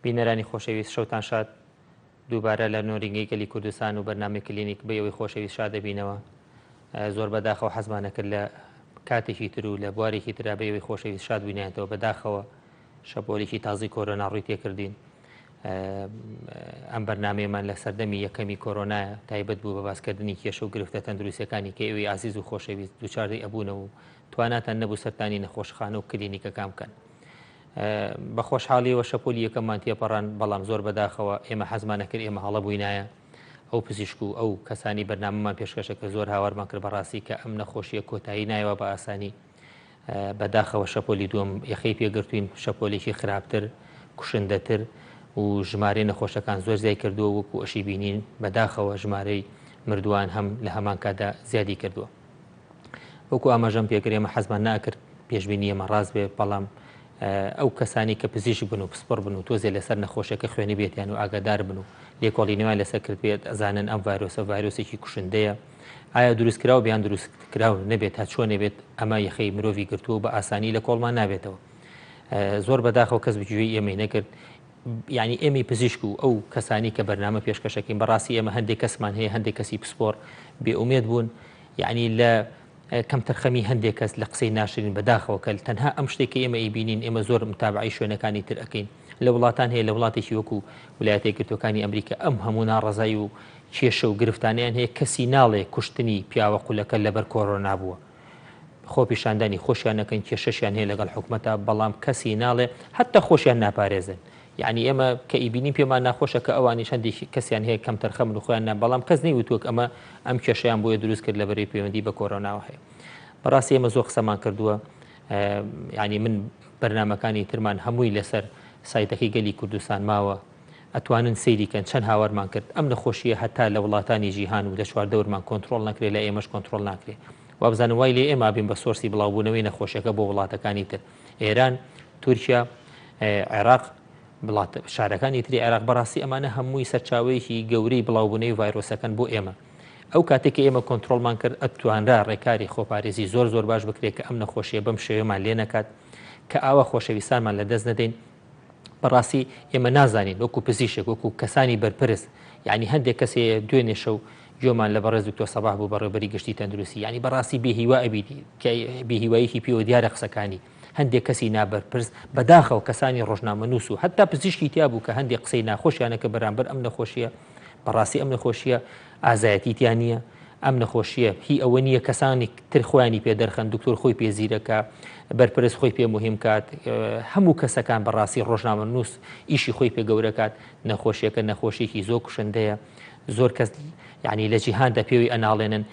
بینەرانی خۆشەویست شەوتان شاد دووبارە لە نۆرینگەی گەلی کوردستان و بەرنامەی کلینیک بە ئێوەی خۆشەویست شاد دەبینەوە زۆر بەداخەوە حەزمان نەکرد لە کاتێکی تر و لە بوارێکی ترا بە ئێوەی خۆشەویست شاد بووینایەتەوە. بەداخەوە شەپۆلێکی تازی کۆرۆنا ڕووی تێکردین. ئەم بەرنمەیەمان لە سەردەمی یەکەمی کۆرۆنایە تایبەت بوو بە باسکردنی کێشە و گرفتە تەندروستیەکانی کە ئێوەی ئازیز و خۆشەویست دووچاری ئەبوونەوە و تواناتان نەبوو سەرتانی نەخۆشخانە و کلینیکەکان بکەن. بە خۆشحاڵیەوە شەپۆلی یەکەممان تێپەڕان، بەڵام زۆر بەداخەوە ئێمە حەزمان نەکرد ئێمە هەڵە بووینایە. ئەو پزیشک و ئەو کەسانی بەرنامەمان پێشکەشە کرد زۆر هاوارمان کرد بەڕاستی کە ئەم نەخۆشیە کۆتایی نایەوە بە ئاسانی. بەداخەوە شەپۆلی دووەم یەخەی پێگرتوین، شەپۆلێکی خراپتر، کوشندەتر و ژمارەی نەخۆشەکان زۆر زیای کردووە، وەکو ئەشی بینین بەداخەوە ژمارەی مردووان هەم لە هەمان کاتدا زیادی کردووە. وەکو ئاماژەم پێکرد ئێمە حەزمان ناکرد پێشبینی ئێمە ڕاست بێ، بەڵام ئەو کەسانی کە پزیشک بن و پسپۆڕ بن و تۆزێ لەسەر نەخۆشیەکە خوێنی بێتیان و ئاگادار بن و لێکۆڵینەوەیان لەسەر کرد بێت ئەزانن ئەم ڤایرۆسە ڤایرۆسێکی کوشندەیە. ئایا دروستکراو بیان دروستکراو نەبێت تا چۆنێ بێت ئەمە یەخەی مرۆڤی گرتووە و بە ئاسانی لە کۆڵمان نابێتەوە. زۆر بەداخەوە کەس بگوێی ئێمەی نەکرد. یعنی ئێمەی پزیشک و ئەو کەسانی کە بەرنامە پێشکەشەکەین بەڕاستی ئێمە هەندێک کەسمان هەیە هەندێک کەسی پسپۆڕ بێئومێد بوون یعنی لە کەمتەرخەمی هەندێک کەس لە قسەی ناشرین بەداخەوە کە تەنها ئەم شتێک کە ئێمە ئەیبینین ئێمە زۆر متابعەی شوێنەکانی تر ئەکەین لە وڵاتان هەیە لە وڵاتێکی وەکو ولایەتە یەکگرتووەکانی ئەمریکا ئەم هەموو ناڕەزایی و کێشە و گرفتانەیان هەیە کەسی ناڵێ کوشتنی پیاوە قولەکە لەبەر کۆرۆنا بووە خۆپیشاندانی خۆشیان ئەکەن کێشەشیان هەیە لەگەڵ حکومەتا بەڵام کەسی ناڵێ حتا خۆشیان ناپارێزن یعنی ئێمە کە ئیبینین پێمان ناخۆشە کە ئەوانیش هەندێک کەسیان هەیە کەمتەرخەمن و خۆیان نا بەڵام کەس نەیوتووە ئەمە ئەم کێشەیان بۆیە دروست کرد لەبەرەی پەیوەندی بە کۆرۆناوە هەیە. بەڕاستی ئێمە زۆر قسەمان کردووە یعنی من بەرنامەکانی ترمان هەمووی لەسەر سایتەکەی گەلی کوردستان ماوە ئەتوانن سەیری کەن چەند هاوارمان کرد ئەم نەخۆشیە هەتا لە وڵاتانی جیهان و لە چواردەورمان کۆنترۆڵ نەکرێ لە ئێمەش کۆنترۆڵ ناکرێ وابزانم وای لێ ئێمە بین بە source ی بڵاوبوونەوەی نەخۆشیەکە بۆ وڵاتەکانی تر ئێران، تورکیا، عێراق، وڵات شارەکانی تری عێراق بەڕاستی ئەمانە هەمووی سەرچاوەیەکی گەورەی بڵاوبوونەوەی ڤایرۆسەکەن بۆ ئێمە. ئەو کاتێک کە ئێمە کۆنترۆڵمان کرد ئەتوانرا ڕێکاری خۆپارێزی زۆر زۆر باش بکرێت کە ئەم نەخۆشیە بەم شێوەیەمان لێ نەکات کە ئاوا خۆشەویستانمان لە دەست نەدەین. بەڕاستی ئێمە نازانین وەکو پزیشک وەکو کەسانی بەرپرس یعنی هەندێک کەسێ دوێنێ شەو گوێمان لە بەڕێز دکتۆر سەباح بوو بەڕێوبەری گشتی تەندروستی یعنی بەڕاستی بێهیوا ئەبیت کە بێهیواییکی پێوە دیارە قسەکانی هەندێک کەسی نابەرپرس بەداخەوە کەسانی ڕۆژنامەنووس و حتا پزیشکی تیا بوو کە هەندێک قسەی ناخۆشیانە کە بەرامبەر ئەم نەخۆشیە بەڕاستی ئەم نەخۆشیە ئازایەتی تیا نییە ئەم نەخۆشیە هی ئەوە نییە کەسانی تر خۆیانی پێ دەرخەن دکتۆر خۆی پێ زیرەکە بەرپرس خۆی پێ مهم کات هەموو کەسەکان بەڕاستی ڕۆژنامەنووس ئیشی خۆی پێ گەورەکات نەخۆشیەکە نەخۆشیێکی زۆر کوشندەیە زۆر کەس یعنی لە جیهاندا پێوی ئەناڵێنن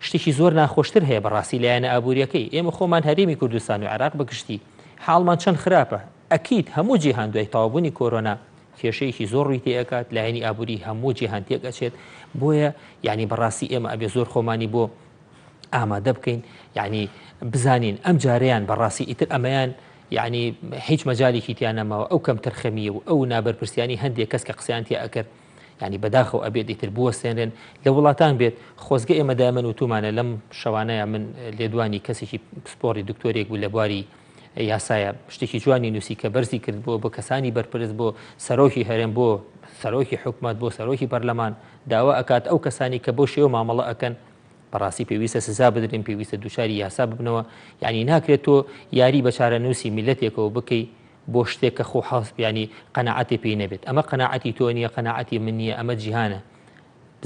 شتێکی زۆر ناخۆشتر هەیە بەڕاستی لایەنە ئابوووریەکەی ئێمە خۆمان هەرێمی کوردستان و عێراق بەگشتی حاڵمان چەند خراپە ئەکید هەموو جیهان دوای تەواوبوونی کۆرۆنا کێشەیەکی زۆر ڕووی تێ ئەکات لایەنی ئابووری هەموو جیهان تێک ئەچێت بۆیە یعنی بەڕاستی ئێمە ئەبێ زۆر خۆمانی بۆ ئامادە بکەین یعنی بزانین ئەم جارەیان بەڕاستی ئیتر ئەمەیان یعنی هیچ مەجالێکی تیا نەماوە ئەو کەم تەرخەمیە و ئەو نابەرپرسیانی هەندێک کەس کە قسەیان تیا ئەکرد یعنی بەداخەوە ئەبێت ئیتر بوەستێنرێن لە وڵاتان بێت خۆزگە ئێمە دایمەن وتومانە لەم شەوانەیە من لێدوانی کەسێکی پسپۆڕی دکتۆرێک بوو لە بواری یاسایە شتێکی جوانی نووسی کە بەرزی کرد بۆ بۆ کەسانی بەرپرس بۆ سەرۆکی هەرێم بۆ سەرۆکی حکومت بۆ سەرۆکی پەرلەمان داوا ئەکات ئەو کەسانی کە بۆ شێوە مامەڵە ئەکەن بەڕاستی پێویستە سزا بدرێن پێویستە دووچاری یاسا ببنەوە یعنی ناکرێت تۆ یاری بە چارەنووسی میلەتێکەوە بکەی بۆ شتێک کە خۆ حەز ینی قەنەعەتی پێی نەبێت ئەمە قەنەعەتی تۆ نییە قەنەعەتی من نییە ئەمە جیهانە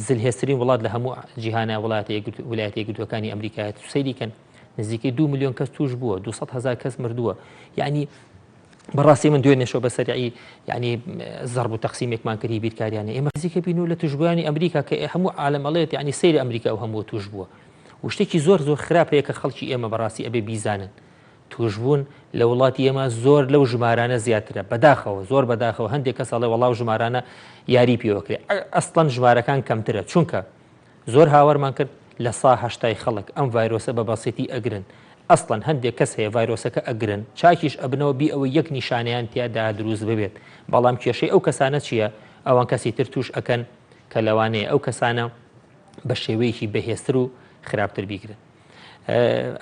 زلهێزترین وڵات لە هەموو جیهانە وڵاتە یەکگرتووەکانی ئەمریکایە سەیری کەن نزیکەی 2 میلیۆن کەس توش بووە 200 هزار کەس مردووە یعنی بەڕاستی من دوێنێ شەو بە سەریعی یعنی زەرب و تەقسیمێکمان کردی بیرکاریانە ئێمە نزیکە بین و لە توشبووانی ئەمریکا کە هەموو عالەم ئەڵێت یعنی سەیری ئەمریکا و هەموو توش بووە و شتێکی زۆر زۆر خراپ هەیە کە خەڵکی ئێمە بەڕاستی ئەبێ بیزانن توشبوون لە وڵاتی ئێمە زۆر لەو ژمارانە زیاترە بەداخەوە زۆر بەداخەوە هەندێک کەس ئەڵێ وەڵا و ژمارانە یاری پێوەکرێ ئەسڵەن ژمارەکان کەمترە چونکە زۆر هاوارمان کرد لە سا هەشتای خەڵک ئەم ڤایرۆسە بە بەسیتی ئەگرن ئەسڵەن هەندێک کەس هەیە ڤایرۆسەکە ئەگرن چاکیش ئەبنەوە بی ئەوەی یەک نیشانەیان تیادا دروست ببێت بەڵام کێشەی ئەو کەسانە چییە ئەوان کەسی تر توش ئەکەن کە لەوانەیە ئەو کەسانە بە شێوەیەکی بەهێزتر و خراپتر بیگرن.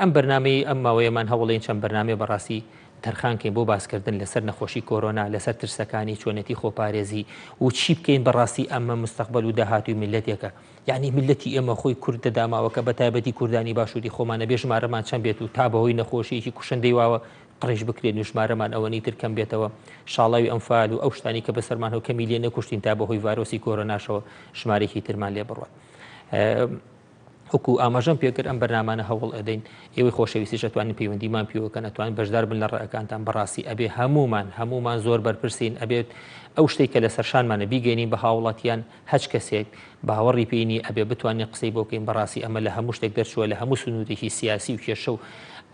ئەم بەرنامەی ئەم ماوەیەمان هەوڵین چەند بەرنامەیە بەڕاستی تەرخان کەین بۆ باسکردن لەسەر نەخۆشی کۆرۆنا، لەسەر ترسەکانی، چۆنێتی خۆپارێزی و چی بکەین بەڕاستی ئەمە مستەقبەل و داهاتووی میللەتێکە. یانی میللەتی ئێمە خۆی کوردە داماوەکە بەتایبەتی کوردانی باشووری خۆمان ئەبێ ژمارەمان چەند بێت و تا بەهۆی نەخۆشییەکی کوشندەی واوە قڕیش بکرێن و ژمارەمان ئەوەنەی تر کەم بێتەوە شاڵاوی ئەنفال و ئەو شتانی کە بەسەرمان هەو کەمی لێ نەکوشتین تا بەهۆی ڤایرۆسی کۆرۆناشەوە ژمارێکی ترمان لێ بڕوات. وەکو ئاماژەم پێکرد ئەم بەرنامانە هەوڵ ئەدەین ئێوەی خۆشەویستیش ئەتوانن پەیوەندیمان پێوەکەن ئەتوان بەشدار بن لە ڕێەکانتان بەڕاستی ئەبێ هەمومان هەمومان زۆر بەرپرسین ئەبێت ئەو شتێک کە لەسەر شانمانە بیگەینین بە هاوڵاتیان هەچ کەسێک باوەڕی پێی نیە ئەبێ بتوانین قسەی بۆ بکەین بەڕاستی ئەمە لە هەموو شتێک دەرچووە لە هەموو سنوورێکی سیاسی و کێشە و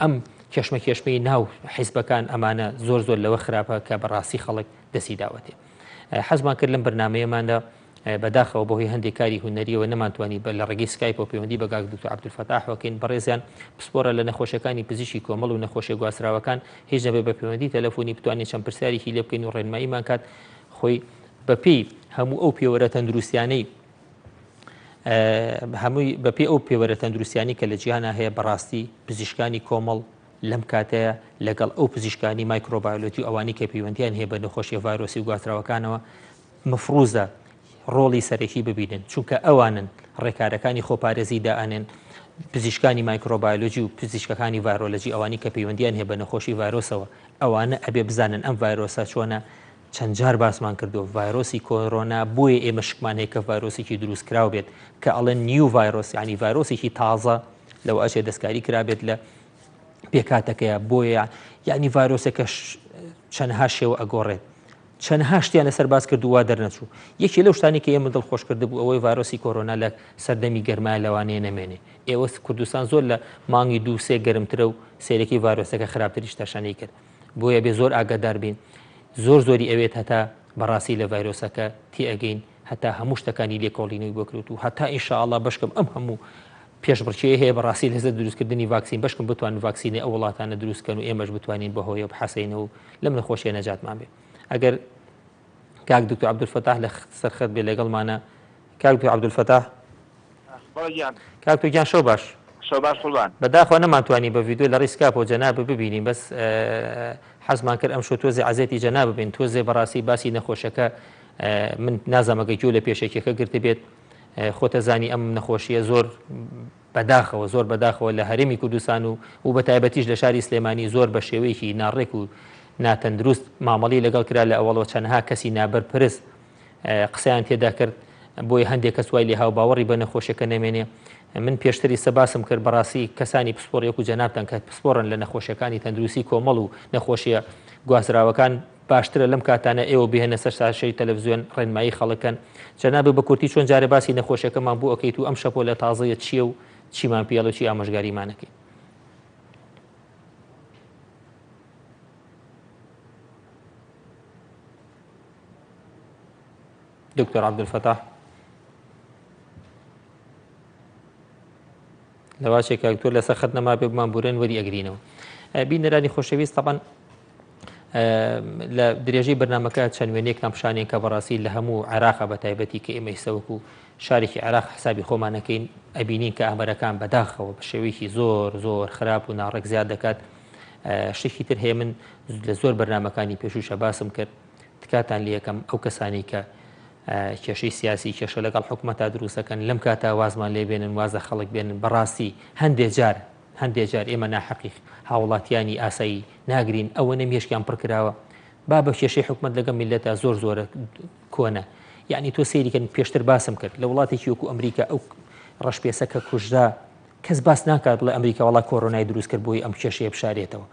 ئەم کێشمە کێشمەی ناو حیزبەکان ئەمانە زۆر زۆر لەوە خراپە کە بەڕاستی خەڵک دەستی داوەتێ حەزمان کرد لەم بەرنمەیەماندا بەداخەوە بەهۆی هەندێک کاری هونەریەوە نەمانتوانی بە لە ڕێگەی سکایپەوە پەیوەندی بە کاک دکتۆر عەبدولفەتاحەوە کەین بەڕێزیان پسپۆرە لە نەخۆشیەکانی پزیشکی کۆمەڵ و نەخۆشیە گواستراوەکان هیچ نەبێ بە پەیوەندی تەلەفۆنی بتوانین چەند پرسیارێکی لێ بکەین و ڕێنماییمان کات خۆی بەپێی هەموو ئەو پێوەرە تەندروستیانەی هەمووی بەپێی ئەو پێوەرە تەندروستیانی کە لە جیهانا هەیە بەڕاستی پزیشکانی کۆمەڵ لەم کاتەیە لەگەڵ ئەو پزیشکانی مایکرۆبایۆلۆجی و ئەوانی کە پەیوەندیان هەیە بە نەخۆشیە ڤایرۆسی و گواستراوەکانەوە مفروزە ڕۆڵی سەرەکی ببینن چونکە ئەوانن ڕێکارەکانی خۆپارێزی دائەنێن پزیشکانی مایکرۆبایۆلۆجی و پزیشکەکانی ڤایرۆلۆجی ئەوانی کە پەیوەندیان هەیە بە نەخۆشی ڤایرۆسەوە ئەوانە ئەبێ بزانن ئەم ڤایرۆسە چۆنە چەند جار باسمان کردووە ڤایرۆسی کۆرۆنا بۆیە ئێمە شکمان هەیە کە ڤایرۆسێکی دروستکراو بێت کە ئەڵێن new virus یعنی ڤایرۆسێکی تازە لەوە ئەچێ دەستکاری کرابێت لە پێکاتەکەیە بۆیە یعنی ڤایرۆسەکە چەندها شێوە ئەگۆڕێت چەندها شتیان لەسەر باس کرد و وا دەرنەچوو. یەکێ لەو شتانەی کە ئێمە دڵخۆش کردبوو ئەوەی ڤایرۆسی کۆرۆنا لە سەردەمی گەرمایە لەوانەیە نەمێنێ. ئێوە کوردستان زۆر لە مانگی دوو سێ گەرمترە و سەیرەکەی ڤایرۆسەکە خراپتریش تەشەنەی کرد. بۆیە بێ زۆر ئاگادار بین. زۆر زۆری ئەوێت هەتا بەڕاستی لە ڤایرۆسەکە تێئەگەین هەتا هەموو شتەکانی لێکۆڵینەوەی بۆ کرێت و هەتا ئینشائەڵا بەشکم ئەم هەموو پێشبڕکێیە هەیە بەڕاستی لەسەر دروستکردنی ڤاکسین بەشکم بتوانن ڤاکسینی ئەو وڵاتانە دروست کەن و ئێمەش بتوانین بەهۆیەوە بحەسێینەوە و لەم نەخۆشیە نەجاتمان بێ ئەگەر کاک دکتۆر عەبدولفەتاح لە سەرخەت بێ لەگەڵمانە کاک دکتۆر عەبدولفەتاح کاک تۆ گیان شەو باش شەو باش قوربان بەداخەوە نەمانتوانی بە ڤیدیۆ لە ڕێی سکایپەوە جەنابت ببینین بەس حەزمان کرد ئەمشەو تۆزێ عەزێتی جەنابت بین تۆزێ بەڕاستی باسی نەخۆشەکە من نازانم ئەگەر گوێ لە پێشەکیەکە گرتبێت خۆتە زانی ئەم نەخۆشیە زۆر بەداخەوە زۆر بەداخەوە لە هەرێمی کوردستان و و بە تایبەتیش لە شاری سلێمانی زۆر بە شێوەیەکی ناڕێک و ناتەندروست مامەڵی لەگەڵ کرا لە ئەوەڵەوە چەندها کەسی نابەرپرس قسەیان تێدا کرد بۆیە هەندێک کەس وای لێهاو باوەڕی بە نەخۆشیەکە نەمێنێ من پێشتر ئیسە باسم کرد بەڕاستی کەسانی پسپۆڕ وەکو جەنابتان کە پسپۆڕن لە نەخۆشیەکانی تەندروستی کۆمەڵ و نەخۆشیە گوازراوەکان باشترە لەم کاتانە ئێوە بهێنە سەر شاشەی تەلەفزیۆن ڕێنمایی خەڵکەن جەنابت بە کورتی چۆن جارێ باسی نەخۆشیەکەمان بۆ ئەکەیت و ئەم شەپۆلە تازەیە چییە و چیمان پێڵێ و چی ئامۆژگاریمانەکەی؟ دکتۆر عەبدولفەتاح لەواچێک کاک دکتۆر لەسەر خەت نەمابێ بمان بورن وەری ئەگرینەوە بینەرانی خۆشەویست تەبەن لە درێژەی بەرنمەکە چەند وێنەیەکتان پیشانین کە بەڕاستی لە هەموو عێراقا بە تایبەتی کە ئێمە ئیستا وەکو شارێکی عێراق حسابی خۆمانەکەین ئەبینین کە ئامەرەکان بەداخەوە بە شێوەیەکی زۆر زۆر خراپ و ناڕێک زیاد دەکات شتێکی تر هەیە من لە زۆر بەرنمەکانی پێشووشە باسم کرد تکاتان لەکەم ئەو کەسانی کە کێشەی سیاسی کێشە لەگەڵ حکومەتا دروستەکەن لەم کاتا وازمان لێ بێنن وازە خەڵک بێنن بەڕاستی هەندێ جار هەندێ جار ئێمە ناحەقی هاوڵاتیانی ئاسایی ناگرین ئەوەنە مێشکیان پڕ کراوە با بە کێشەی حکومەت لەگەڵ میللەتا زۆر زۆرە کۆنە یعنی تۆ سەیری کەن پێشتر باسم کرد لە وڵاتێکی وەکو ئەمریکا ئەو ڕەشپێسە کە کوژرا کەس باس ناکات بڵێ ئەمریکا وەڵا کۆرۆنای دروست کرد بۆی ئەم کێشەیە بشارێتەوە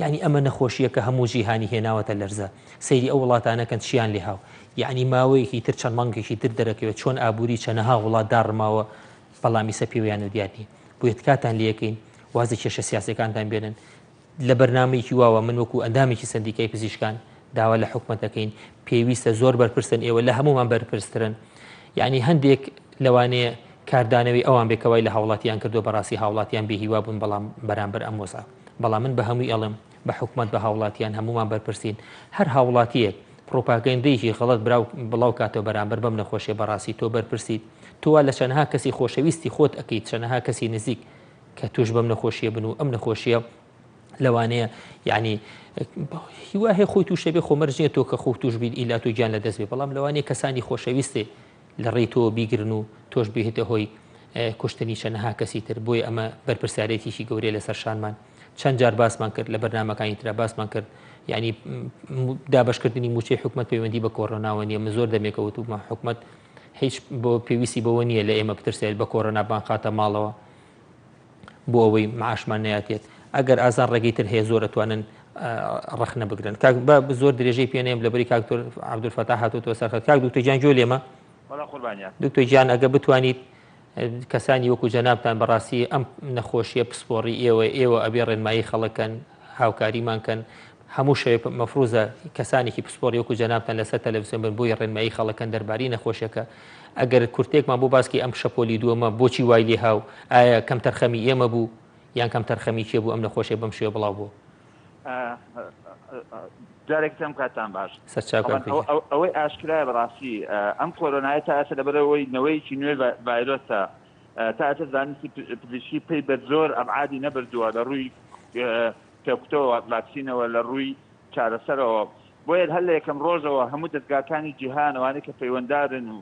یعنی ئەمە نەخۆشیەکە هەموو جیهانی هێناوەتە لەرزە سەیری ئەو وڵاتانەکەن چیان لێهاو یعنی ماوەیەکی تر چەند مانگێکی تر دەرەکەوێت چۆن ئابووری چەنەها وڵات داڕماوە بەڵام ئیسە پێویان و دیار نییە بۆیە تکاتان لێکەین وازی کێشە سیاسەکانتان بێنن لە بەرنامەیەکی واوە من وەکو ئەندامێکی سەندیکای پزیشکان داوا لە حکومەت دەکەین پێویستە زۆر بەرپرسن ئێوە لە هەمومان بەرپرسترن یعنی هەندێک لەوانەیە کاردانەوەی ئەوان بێکەوەی لە هاوڵاتیان کردو بەڕاستی هاوڵاتیان بێهیوا بوون بەڵام بەرامبەر ئەم وەزع بەڵام من بە هەمووی ئەڵێم بە حکومەت بە هاوڵاتیان هەمومان بەرپرسین هەر هاوڵاتیەک پڕوپاگەندەیەکی غەڵەت براو بڵاو کاتەوە بەرامبەر بەم نەخۆشیە بەڕاستی تۆ بەرپرسیت تۆ وا لە چەنەها کەسی خۆشەویستی خۆت ئەکەیت چەنەها کەسی نزیک کە توش بەم نەخۆشیە بن و ئەم نەخۆشیە لەوانەیە یعنی هیوا هەیە خۆی تووشە بێ خۆ مەرج نییە تۆ کە خۆ توش بیت ئیلا تۆ گیان لە دەست بێ بەڵام لەوانەیە کەسانی خۆشەویستێ لە ڕێی تۆ بیگرن و تۆش بهێتە هۆی کوشتنی چەنەها کەسی تر بۆیە ئەمە بەرپرسیارێتیکی گەورەیە لەسەر شانمان چەند جار باسمان کرد لە بەرنمەکانی ترا باسمان کرد یعنی دابشکردنی موچەی حکومت پەیوەندی بە کۆرۆناوە نیە من زۆر دەمێکە وتومە حکومت هیچ بۆ پێویستی بەوە نییە لە ئێمە بترسێت بە کۆرۆنا بانخاتە ماڵەوە بۆ ئەوەی معاشمان نەیاتێت ئەگەر ئازان ڕێگەی تر هەیە زۆر ئەتوانن ڕەخنە بگرن کاک با زۆر درێژەی پێنێم لەبەری کاک دکتۆر عەبدولفەتاح هاتووەتەوە سەر خەت کاک دکتۆر گیان گوێ لێمە دکتۆر گیان ئەگە بتوانیت کەسانی وەکو جەنابتان بەڕاستی ئەم نەخۆشیە پسپۆڕی ئێوە ئێوە ئەبێ ڕێنمایی خەڵکەن هاوکاریمان کەن هەموو شەوێ مەفروزە کەسانێکی پسپۆڕی وەکو جەنابتان لەسەر تەلەفزیۆن بن بۆی ڕێنمایی خەڵکەن دەرباری نەخۆشیەکە ئەگەر کورتێکمان بۆ باسکی ئەم شەپۆلی دووەمە بۆچی وای لێها و ئایا کەمتەرخەمی ئێمە بوو یان کەمتەرخەمی کێ بوو ئەم نەخۆشیە بەم شێوە بڵاو بوو؟ جارێک ترم کاتتان باش. سەرچاو کاک پەیکەر. ئەوەی ئاشکرایە بەڕاستی ئەم کۆرۆنایە تا ئێستا لەبەرئەوەی نەوەیەکی نوێی ڤایرۆسە تا ئێستا زانستی پزیشکی پەی بە زۆر ئەبعادی نەبردووە لە ڕووی پێکوتەوە ڤاکسینەوە لە ڕووی چارەسەرەوە بۆیە هەر لە یەکەم ڕۆژەوە هەموو دەزگاکانی جیهان ئەوانەی کە پەیوەندارن و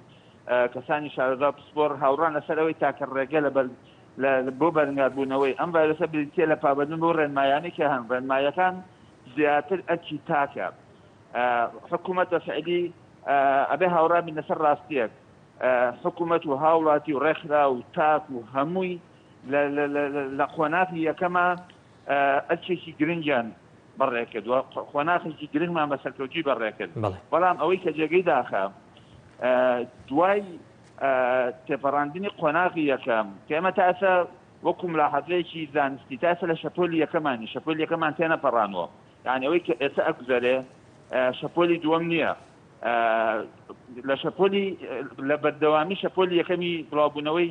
کەسانی شارەزا و پسپۆڕ هاوڕان لەسەر ئەوەی تاکە ڕێگە لە بۆ بەرنگاربوونەوەی ئەم ڤایرۆسە بریتییە لە پابەندبوون بەو ڕێنمایانەی کە هەن ڕێنمایەکان زیاتر ئەرکی تاکە حکوومەت بە فعلی ئەبێ هاوڕا بین لەسەر ڕاستیەک حکوومەت و هاوڵاتی و ڕێکخرا و تاک و هەمووی لە قۆناغی یەکەمە ئەرکێکی گرنگیان بەڕێکرد و قۆناخێکی گرنگمان بە سەرکەوتووی بەڕێکرد بەڵام ئەوەی کە جێگەی داخە دوای تێپەڕاندنی قۆناغی یەکەم کە ئێمە تا ئێستا وەکو ملاحەزەیەکی زانستی تا ئێستا لە شەپۆلی یەکەمانی شەپۆلی یەکەمان تێنەپەڕانوە یعنی ئەوەی کە ئێستا ئەگوزەرێ شەپۆلی دووەم نییە لە شەپۆلی لە بەردەوامی شەپۆلی یەکەمی بڵاوبوونەوەی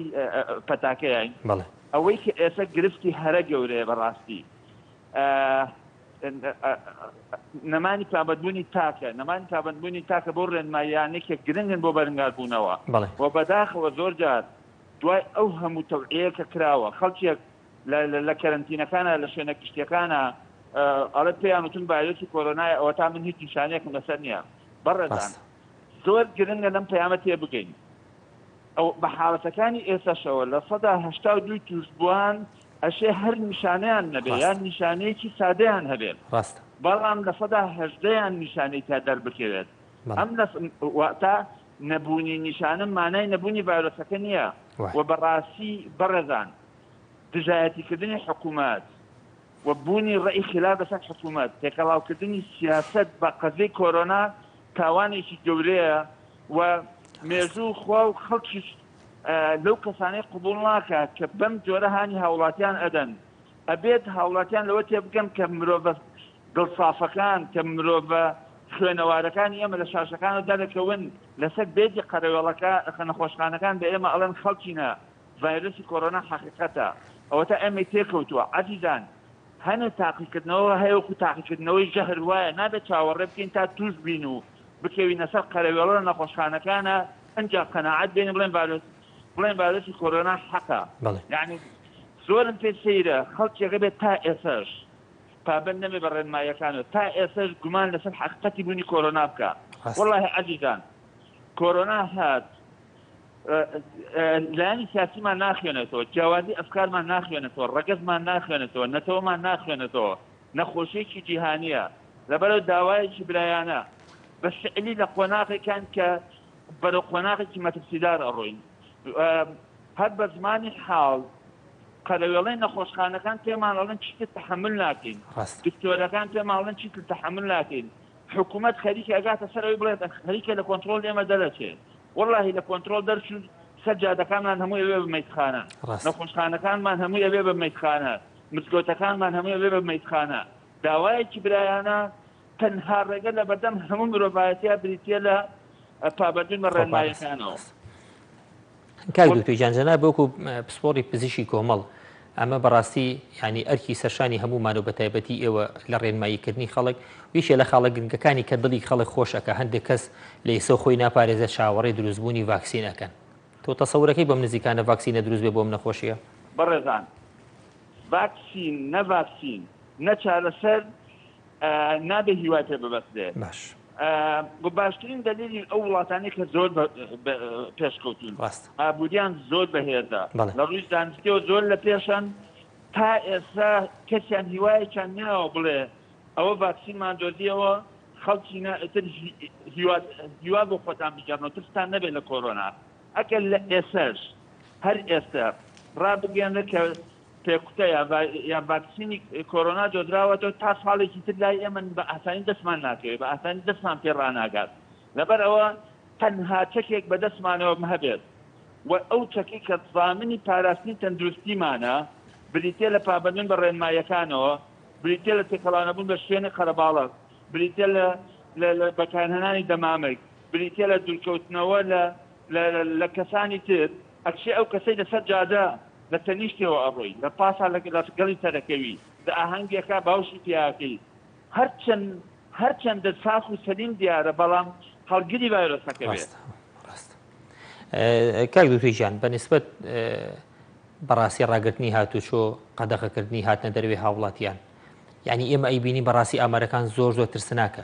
پەتاکەیان ئەوەی کە ئێستا گرفتی هەرە گەورەیە بەڕاستی نەمانی پابەندبوونی تاکە نەمانی پابەندبوونی تاکە بۆ ڕێنماییانەی کە گرنگن بۆ بەرنگاربوونەوە و بەداخەوە زۆر جار دوای ئەو هەموو تەوعیەیە کە کراوە خەڵکێک لە کەرەنتینەکانە لە شوێنە گشتیەکانە ئەڵێ پێیان وتون ڤایرۆسی کۆرۆنایە ئەوەتا من هیچ نیشانەیەکم لەسەر نییە بەڕێزان زۆر گرنگە لەم پەیامە تێبگەین ئەو بە حاڵەتەکانی ئێستاشەوە 82% تووشبووان ئەشێ هەر نیشانەیان نەبێ یان نیشانەیەکی سادەیان هەبێت ڕاستە بەڵام 18% نیشانەی تا دەربکەوێت ئەم واتە نەبوونی نیشانە مانای نەبوونی ڤایرۆسەکە نییە و بەڕاستی بەڕێزان دژایەتیکردنی حکوومەت و بوونی ڕێی خلاف لەسەر حکوومەت تێکەڵاوکردنی سیاسەت بە قەزیەی کۆرۆنا تاوانێکی گەورەیە و مێژوو خوا و خەڵکیش لەو کەسانەی قبوڵ ناکات کە بەم جۆرە هانی هاوڵاتیان ئەدەن ئەبێت هاوڵاتیان لەوە تێبگەن کە مرۆڤە دڵسافەکان کە مرۆڤە خوێنەوارەکانی ئێمە لە شاشەکانەوە دەرەکەون لەسەر بێدی قەرەوێڵەکە نەخۆشخانەکان بە ئێمە ئەڵێن خەڵکینە ڤایرۆسی کۆرۆنا حەقیقەتە ئەوەتا ئێمەی تێکەوتووە عەزیزان هەنێ تاقیکردنەوە هەیە وەکو تاقیکردنەوەی ژەهر وایە نابێت چاوەڕێ بکەین تا توش بین و بکەوینە سەر قەرەوێڵە لە نەخۆشخانەکانە ئنجا قەناعەت بێنین بڵێن ڤایرۆس بڵێن ڤایرۆسی کۆرۆنا حەقە یعنی زۆرم پێ سەیرە خەڵکێکە بێت تا ئێسەش پابەند نەبێ بە ڕێنماییەکان و تا ئێسەش گومان لەسەر حەقیقەتی بوونی کۆرۆنا بکا وەڵاهی عەزیزان کۆرۆنا هات لایەنی سیاسیمان ناخوێنێتەوە، جیاوازی ئەفکارمان ناخوێنێتەوە، ڕەگەزمان ناخوێنێتەوە، نەتەوەمان ناخوێنێتەوە، نەخۆشییەکی جیهانییە. لەبەرئەوە داوایەکی برایانە بە فعلی لە قۆناغێکان کە بەرەو قۆناغێکی مەترسیدار ئەڕۆین. هەر بە زمانی حاڵ قەرەوێڵەی نەخۆشخانەکان پێمان ئەڵێن چیتر تەحەمول ناکەین، دکتۆرەکان پێمان ئەڵێن چیتر تەحەمول ناکەین، حکوومەت خەریکە ئەگاتە سەر ئەوەی بڵێت خەریکە لە کۆنترۆڵ ئێمە دەرەچێت. وەڵاهی لە کۆنترۆڵ دەرچوو سەر جادەکانمان هەمووی ئەبێ بە مەیتخانە نەخۆشخانەکانمان هەمووی ئەبێ بە مەیتخانە مزگەوتەکانمان هەمووی ئەبێ بە مەیتخانە داوایەکی برایانە تەنها ڕێگە لە بەردەم هەموو مرۆڤایەتیا بریتە لە پابەندبوون بە ڕێنمایەکانەوە. کاک دکتۆر گیان جەناب وەکو پسپۆڕی پزیشکی کۆمەڵ ئەمە بەڕاستی یانی ئەرکی سەرشانی هەموومان و بەتایبەتی ئێوە لە ڕێنماییکردنی خەڵک یەکێ لە خاڵە گرنگەکانی کە دڵی خەڵک خۆش ئەکا هەندێک کەس لە ئیسە خۆی ناپارێزێت چاوەڕێی دروستبوونی ڤاکسین ئەکەن تۆ تەسەورەکەی بەم نزیکانە ڤاکسینە دروست بێ بۆ ئەم نەخۆشیە؟ بەڕێزان ڤاکسین نە ڤاکسین. نە چارەسەر نابێ هیوای پێ ببەسترێ. باش. و باشترین دەلیلی ئەو وڵاتانەی کە زۆر پێشکەوتوون، ڕاستە. ئابووریان زۆر بەهێزە، بەڵێ. لە ڕووی زانستیەوە زۆر لە پێشن، تا ئێستا کەسیان هیوایەکیان ناوە بڵێ ئەوە ڤاکسینمان دۆزیەوە خەڵکینە ئیتر هیوا هیوا بۆ خۆتان بگێڕنەوە ترستان نەبێت لە کۆرۆنا. ئەگەر لە ئێسەش هەر ئێستا ڕابگەیەنرێت کە پێکوتە یان ڤاکسینی کۆرۆنا دۆزراوەتەوە تا ساڵێکی تر لای ئێمە بە ئاسانی دەستمان ناکەوێت، بە ئاسانی دەستمان پێ ڕاناگات. لەبەر ئەوە تەنها چەکێک بە دەستمانەوە هەبێت و ئەو چەکەی کە زامنی پاراستنی تەندروستیمانە بریتیە لە پابەندبوون بە ڕێنماییەکانەوە، بریتیە لە تێکەڵاونەبوون بە شوێنی قەرەباڵغ، بریتیە لە لە بەکارهێنانی دەمامک، بریتیە لە دوورکەوتنەوە لە لە کەسانی تر، ئەکشێ ئەو کەسەی لەسەر جادە لە تەنیشتیەوە ئەڕۆی، لە پاسا لە گەڵی سەرەکەوی، لە ئاهەنگێکا باوشی پیاکەی، هەرچەند هەرچەندە ساخ و سەلیم دیارە بەڵام هەڵگری ڤایرۆسەکە بێ. ڕاستە ڕاستە کاک دکتۆر گیان بە نسبەت بەڕاستی ڕاگرتنی هاتوچۆ قەدەغەکردنی هاتنە دەروێ هاوڵاتیان یعنی ئێمە ئەیبینی بەڕاستی ئامارەکان زۆر زۆر ترسناکە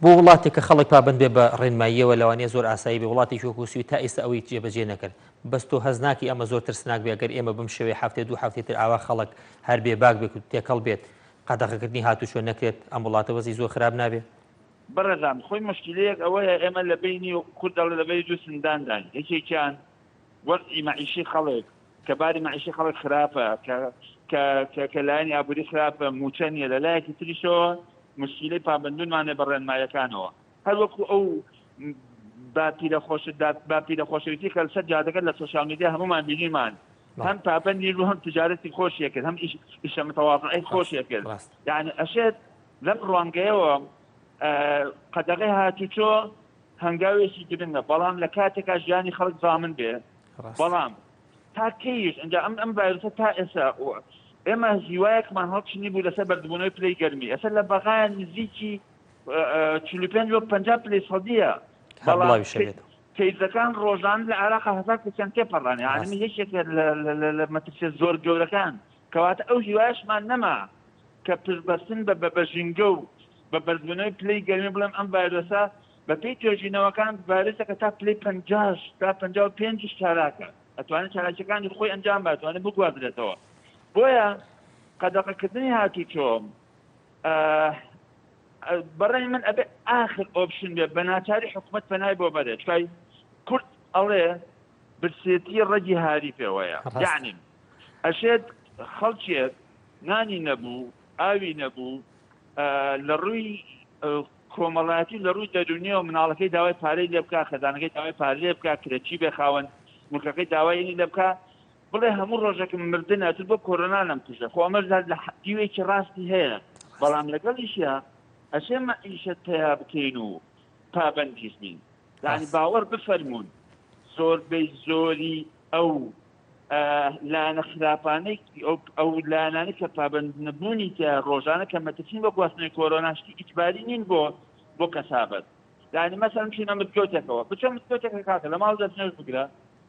بۆ وڵاتێک کە خەڵک پابند بێ بە ڕێنماییەوە لەوانەیە زۆر ئاسایی بێ وڵاتێکی وەکو سوید تا ئێستا ئەوەی جێبەجێ نەکرد بەس تۆ هەست ناکەی ئەمە زۆر ترسناک بێ گەر ئێمە بم شێوەیە هەفتەی دوو هەفتەی تر ئاوا خەڵک هەر بێ باک بێت و تێکەڵ بێت قەدەغەکردنی هاتوچۆ نەکرێت ئەم وڵاتە وەزی زۆر خراپ نابێ؟ بەڕێزان خۆی موشکیلەیەک ئەوەیە ئێمە لە بەینی کورد دەڵێ لە بەینی دوو سندانداین یەکێکیان وەزعی مەعیشی خەڵک کە باری مەعیشی خەڵک خراپە کە کە کە کە لایەنی ئابووری خراپە مووچە نییە لە لایەکی تریشەوە موشکیلەی پابەندبوونمانە بە ڕێنمایەکانەوە هەر وەکو ئەو باپیرە خۆش باپیرە خۆشەویستی کە لەسەر جادەکە لە سۆشیال میدیا هەمومان بینیمان هەم پابەندی بوو هەم تجارەتی خۆشیە کرد هەم ئیشە متەواضعی خۆشیە کرد یعنی ئەشێت لەم ڕوانگەیەوە قەدەغەی هاتوچۆ هەنگاوێکی گرنگە بەڵام لە کاتێکا ژیانی خەڵک زامن بێ بەڵام تا کەیش ئەجا ئەم ئەم ڤایرۆسە تا ئێستا ئێمە هیوایەکمان هەڵچنی بوو لەسەر بەرزبوونەوەی پلەی گەرمی ئێستا لە بەغایە نزیکی 45 بۆ 50 پلەی سەدیە بەڵام کەیسەکان ڕۆژان لە عێراق هەزار کەسیان تێپەڕان یعنی یەکێکە لە مەترسیە زۆر گەورەکان کەواتە ئەو هیوایشمان نەما کە پشتبەستن بە بە ژینگە و بە بەرزبوونەوەی پلەی گەرمی بڵێم ئەم ڤایرۆسە بەپێی توێژینەوەکان ڤایرۆسەکە تا پلەی پەنجاش تا 55 چالاکە ئەتوانێت چالاکیەکانی خۆی ئەنجام بات توانێت بگوازرێتەوە بۆیە قەدەغەکردنی هاتوچۆ بەڕای من ئەبێ ئاخر option بێ بە ناچاری حکومەت پەنای بۆ بەرێت چکای کورد ئەڵێ برسێتی ڕەگی هاری پێوەیە یعنی ئەشێت خەڵکێک نانی نەبوو ئاوی نەبوو لە ڕووی کۆمەڵایەتی لە ڕووی دەرونیەوە مناڵەکەی داوای پارەی لێ بکا خێزانەکەی داوای پارەی لێ بکا کرێچی بێ خاوەن ملکەکەی داوای لێ بکا بڵێ هەموو ڕۆژێکم مردنە تر بۆ کۆرۆنا نەمکوژە خۆ ئەمەش لە دیوێکی ڕاستی هەیە بەڵام لەگەڵیشیا ئەشێ مەعیشەت پەیا بکەین و پابەندیش بین یعنی باوەڕ بفەرموون زۆربەی زۆری ئەو لایەنە خراپانەی ئەو لایەنانەی کە پابەند نەبوونی تیا ڕۆژانە کە مەترسین بۆ گواستنەوەی کۆرۆنا شتی ئیجباری نین بۆ بۆ کەسابەت یعنی مەسەلەن بچینە مزگەوتێکەوە بچە مزگەوتێکە کاکە لە ماڵ دەستنوێژ بگرە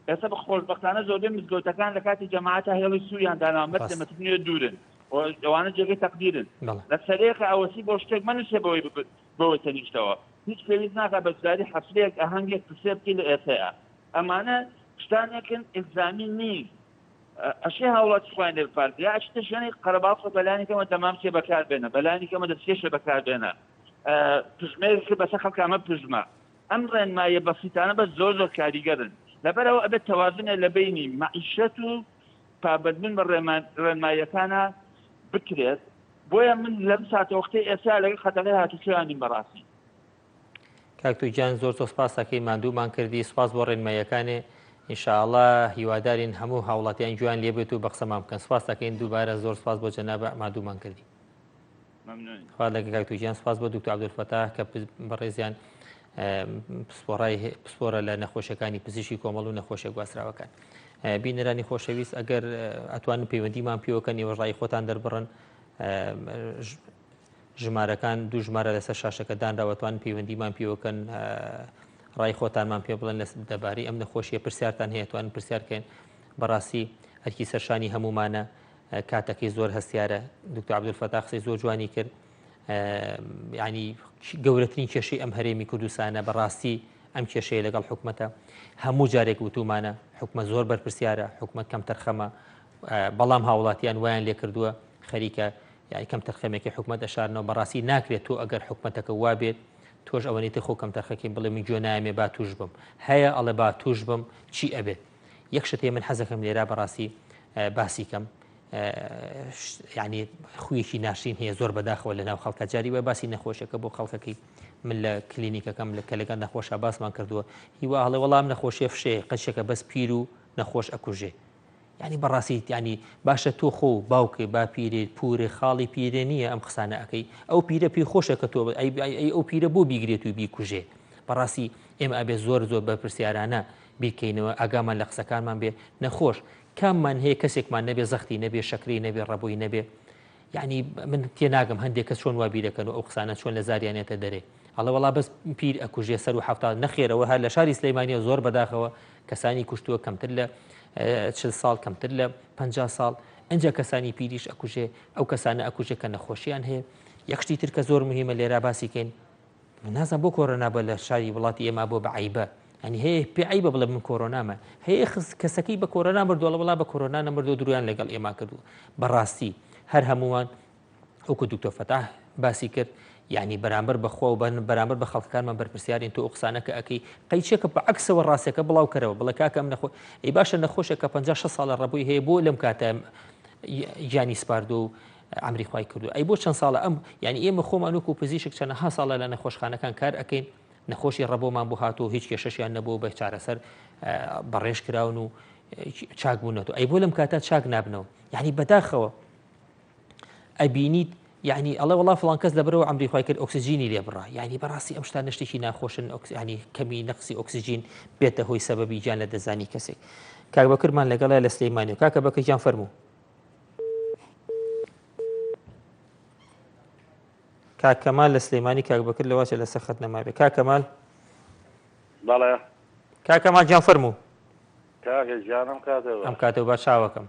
ئێستا بە خۆشبەختانە زۆربەی مزگەوتەکان لە کاتی جەماعەتە هێڵی سووریان داناوە مەترێ مەتر نوێ دوورن ئەوانە جێگەی تەقدیرن لە سەرێکە ئەوەسی بۆ شتێک مەنووسێ بەوەی بەوەی تەنیشتەوە هیچ پێویست ناکات بەشداری حەفلەیەک ئاهەنگێک پرسێ بکەی لە ئێسەیە ئەمانە شتانێکن ئیلزامی نین ئەشێ هاوڵاتی خۆیان لێ بپارێزن یا ئەچیتە شوێنی قەرەباڵغ خۆ بەلانی کەمە دەمامکێ بەکار بێنە بەلانی کەمە دەستکێشێ بەکار بێنە پژمەیەک بەسەر خەڵکە ئەمە پژمە ئەم ڕێنماییە بەسیتانە بەس زۆر زۆر کاریگەرن لەبەرئەوە ئەبێت تەوازنێ لە بەینی مەعیشەت و پابەندبوون بە ڕێنماییەکانە بکرێت بۆیە من لەم ساتەوەختەی ئێستا لەگەڵ قەدەغەی هاتوچۆیان نیم بەڕاستی. کاک تورک گیان زۆر زۆر سپاس ئەکەین ماندوومان کردی سپاس بۆ ڕێنماییەکانێ ان شاء اللە هیوادارین هەموو هاوڵاتیان گوێیان لێ بێت و بە قسەمان بکەن سپاس ئەکەین دووبارە زۆر سپاس بۆ جەنابە ماندوومان کردی. ممنون. خوا لەگەڵ کاک تورک گیان سپاس بۆ دکتۆر عەبدولفەتاح کە بەڕێزیان پسپۆڕای پسپۆرە لە نەخۆشیەکانی پزیشکی کۆمەڵ و نەخۆشیە گواستراوەکان. بینەرانی خۆشەویست ئەگەر ئەتوانن پەیوەندیمان پێوەکەن ئێوەش ڕای خۆتان دەربڕن ژمارەکان دوو ژمارە لەسەر شاشەکە دانراوە توان پەیوەندیمان پێوەکەن ڕای خۆتانمان پێ بڵێن لە دەبارەی ئەم نەخۆشیە پرسیارتان هەیە توان پرسیارکەن بەڕاستی ئەرکی سەرشانی هەمومانە. کاتەکەی زۆر هەستیارە دکتۆر عەبدولفەتاح قسەی زۆر جوانی کرد ینی گەورەترین کێشەی ئەم هەرێمی کوردستانە بەڕاستی ئەم کێشەیە لەگەڵ حکومەتە هەموو جارێک وتومانە حکومە زۆر بەرپرسیارە حکومەت کەم تەرخەمە بەڵام هاوڵاتیان وایان لێکردووە خەریکە یاری کەم تەرخەمێکی حکومەت ئەشارنەوە بەڕاستی ناکرێت تۆ ئەگەر حکومەتەکە وابێت تۆش ئەوەنەی تر خۆ کەم تەرخەکەی بڵێ من گوێ نایەمێ با توش بم هەیە ئەڵێ با توش بم چی ئەبێت یەک شت هەیە من حەزەکەم لێرە بەڕاستی باسی کەم یعنی خویەکی ناشرین هەیە زۆر بەداخەوە لە ناو خەڵکە جاری وای باسی نەخۆشیەکە بۆ خەڵکەکەی من لە کلینیکەکەم لە کە لەگەڵ نەخۆشە باسمان کردووە هیوا هەڵێ وەڵام نەخۆشیە فشەیە قەچێکە بەس پیر و نەخۆش ئەکوژێ یانی بەڕاستیت یانی باشە تۆ خۆ باوکێ باپیرێ پورێ خاڵی پیرێ نییە ئەم قسانە ئەەکەی ئەو پیرە پێی خۆشە کە تۆ ئەی ئەو پیرە بۆ بیگرێت و بیکوژێ بەڕاستی ئێمە ئەبێ زۆر زۆر بەرپرسیارانە بیرکەینەوە ئاگامان لە قسەکانمان بێ نەخۆش کاممان هەیە کەسێکمان نەبێ زەختی نەبێ شەکری نەبێ ڕەبووی نەبێ یعنی من تێناگەم هەندێک کەس چۆن وا بیرەکەن و ئەو قسانە چۆن لە زاریانێتە دەرێ ئەڵێ وەڵا بەس پیر ئەکوژێ سەر و حەفتا نەخێرەوە هەر لە شاری سلەیمانیە زۆر بەداخەوە کەسانی کوشتووە کەمتر لە چل ساڵ کەمتر لە 50 ساڵ ئەجا کەسانی پیریش ئەکوژێ ئەو کەسانە ئەکوژێ کە نەخۆشیان هەیە یەکشتی تر کە زۆر مهمە لێرا باسیکەین نازم بۆ کۆرۆنا بە لە شاری وڵاتی ئێمە بۆ بە عیبە ئەنی هەیە پێ عیبە بڵێ من کۆرۆنامە هەیە خز کەسەکەی بە کۆرۆنا مردووە وڵا بە کۆرۆنا نەمردووە درویان لەگەڵ ئێمە کردو بەڕاستی هەر هەمووان وەکو دکتۆر فەتاح باسی کرد یعنی بەرامبەر بە خوا و بەرامبەر بە خەڵکەکانمان بەرپرسیارین تۆ ئەو قسانە کە ئەەکەی قەیچێکە بە عەکسەوە ڕاستەکە بڵاو کەرەوە بڵێ کاکە ئەم نەخۆ ئەی باشە نەخۆشێک کە 50 60 ساڵە ڕەبووی هەیە بۆ لەم کاتە گیانی سپاردو و ئەمری خوای کردو ئەی بۆ چەند ساڵە ئەم یعنی ئێمە خۆمان وەکو پزیشک چەنەها ساڵە لە نەخۆشخانەکان کار ئەەکەین نەخۆشی ڕەبۆمان بۆ هاتوو هیچ کێشەشیان نەبوو بە چارەسەر بەڕێژ کراون و چاک بوونەتەوە ئەی بۆ لەم کاتە چاک نابنەوە یعنی بەداخەوە ئەبینیت یعنی ئەڵێ وڵا فڵان کەس لەبەرەوە عەمری خوای کرد ئۆکسجینی لێ بڕا یعنی بەڕاستی ئەم شتانە شتێکی ناخۆشن ینی کەمی نەقسی ئۆکسجین بێتە هۆی سەبەبی گیان لە دەستدانی کەسێک کاک بەکرمان لەگەڵە لە سلەیمانی و کاکە بەکر گیان فەرموو کاک کەمال لە سلەیمانی کاک بەکر لەواچە لەسەر خەت نەمابێ کاک کەمال بەڵێ کاک کەمال گیان فەرموو کاکە گیان ئەم کاتە ئەم کاتە با چاوەکەم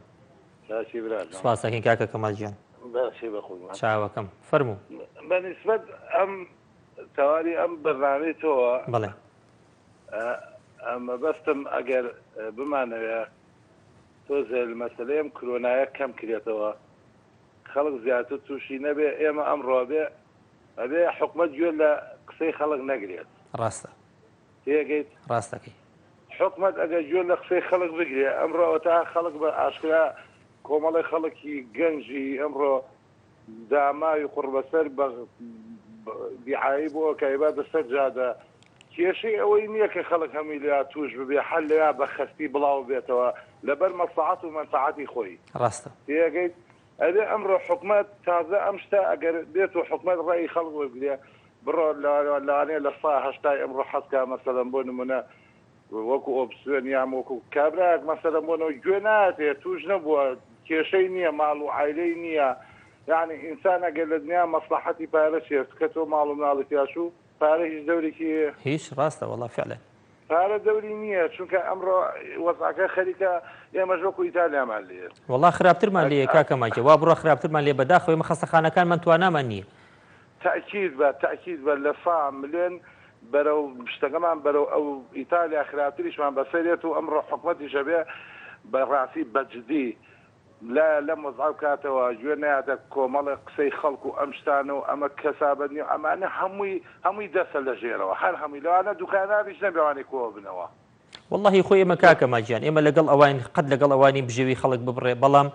چاکی براکەم سپاس دەکەین کاکە کەمال گیان باشی بەخۆمان چاوەکەم فەرموو بە نیسبەت ئەم تەواری ئەم بەرنامەی تۆوە بەڵێ مەبەستم ئەگەر بمانەوێ تۆزێ مەسەلەی ئەم کرۆنایە کەم کرێتەوە خەڵک زیاتر تووشی نەبێ ئێمە ئەمڕۆ بێ ئەبێ حکومەت گوێ لە قسەی خەڵک نەگرێت ڕاستە تێگەیت؟ ڕاست دەکەی. حکومەت ئەگەر گوێ لە قسەی خەڵک بگرێ ئەمڕۆ ئەوەتا خەڵک بە ئاشکرا کۆمەڵی خەڵکی گەنجی ئەمڕۆ داماوی قوڕبەسەر بە دیعایی بۆ ئەکا ئەیباتە سەر جادە کێشەی ئەوەی نییە کە خەڵک هەمووی لەیا تووش ببێ هەر لەیا بە خەستی بڵاو بێتەوە لەبەر مەسڵەحەت و مەنفەعەتی خۆی ڕاستە. تێگەیت؟ ئەبێ ئەمڕۆ حکومەت تازە ئەم شتە ئەگەر بێت و حکومەت ڕەئی خەڵک وەرگرێ بڕۆ لەوانەیە لە سا هەشتای ئەمڕۆ حەز کا مەسەلەن بۆ نمونە وەکو ئۆپسیۆن یان وەکو کابرایەک مەسەلەن بۆ نەوە گوێ ناتێ توش نەبووە کێشەی نییە ماڵ و عایلەی نییە یعنی ئینسان ئەگەر لە دنیا مەسلحەتی پارە چیە کە تۆ ماڵ و مناڵی تیاچوو پارە هیچ دەورێکی هیچ ڕاستە وەڵا فعلا پارە دەوری نییە چونکە ئەمڕۆ وەزعەکە خەریکە ئێمەش وەکو ئیتالیامان لێ وەڵا خراپترمان لێ کاکە ماکێ وا بڕۆ خراپترمان لێ بەداخەوە ئێمە خەستەخانەکانمان توانامان نییە تەئکید بە تەئکید بە لە سا ملێن بەرەو شتەکەمان بەرەو ئەو ئیتالیا خراپتریشمان بەسەرێت و ئەمڕۆ حکومەتیش ئەبێ بە ڕاستی بە جدی لا لەم وەزعە بکاتەوە گوێ نەیاتە کۆمەڵێک قسەی خەڵک و ئەم شتانە و ئەمە کەسابەت نیە و ئەمانە هەمووی هەمووی دەستە لە ژێرەوە هەر هەمووی لەوانە دوکانداریش نەبێ ئەوانەی کۆبنەوە. وەڵاهی خۆی ئێمە کاکە ماجیان ئێمە لەگەڵ ئەوین قەت لەگەڵ ئەوانی بژێوی خەڵک ببڕێ بەڵام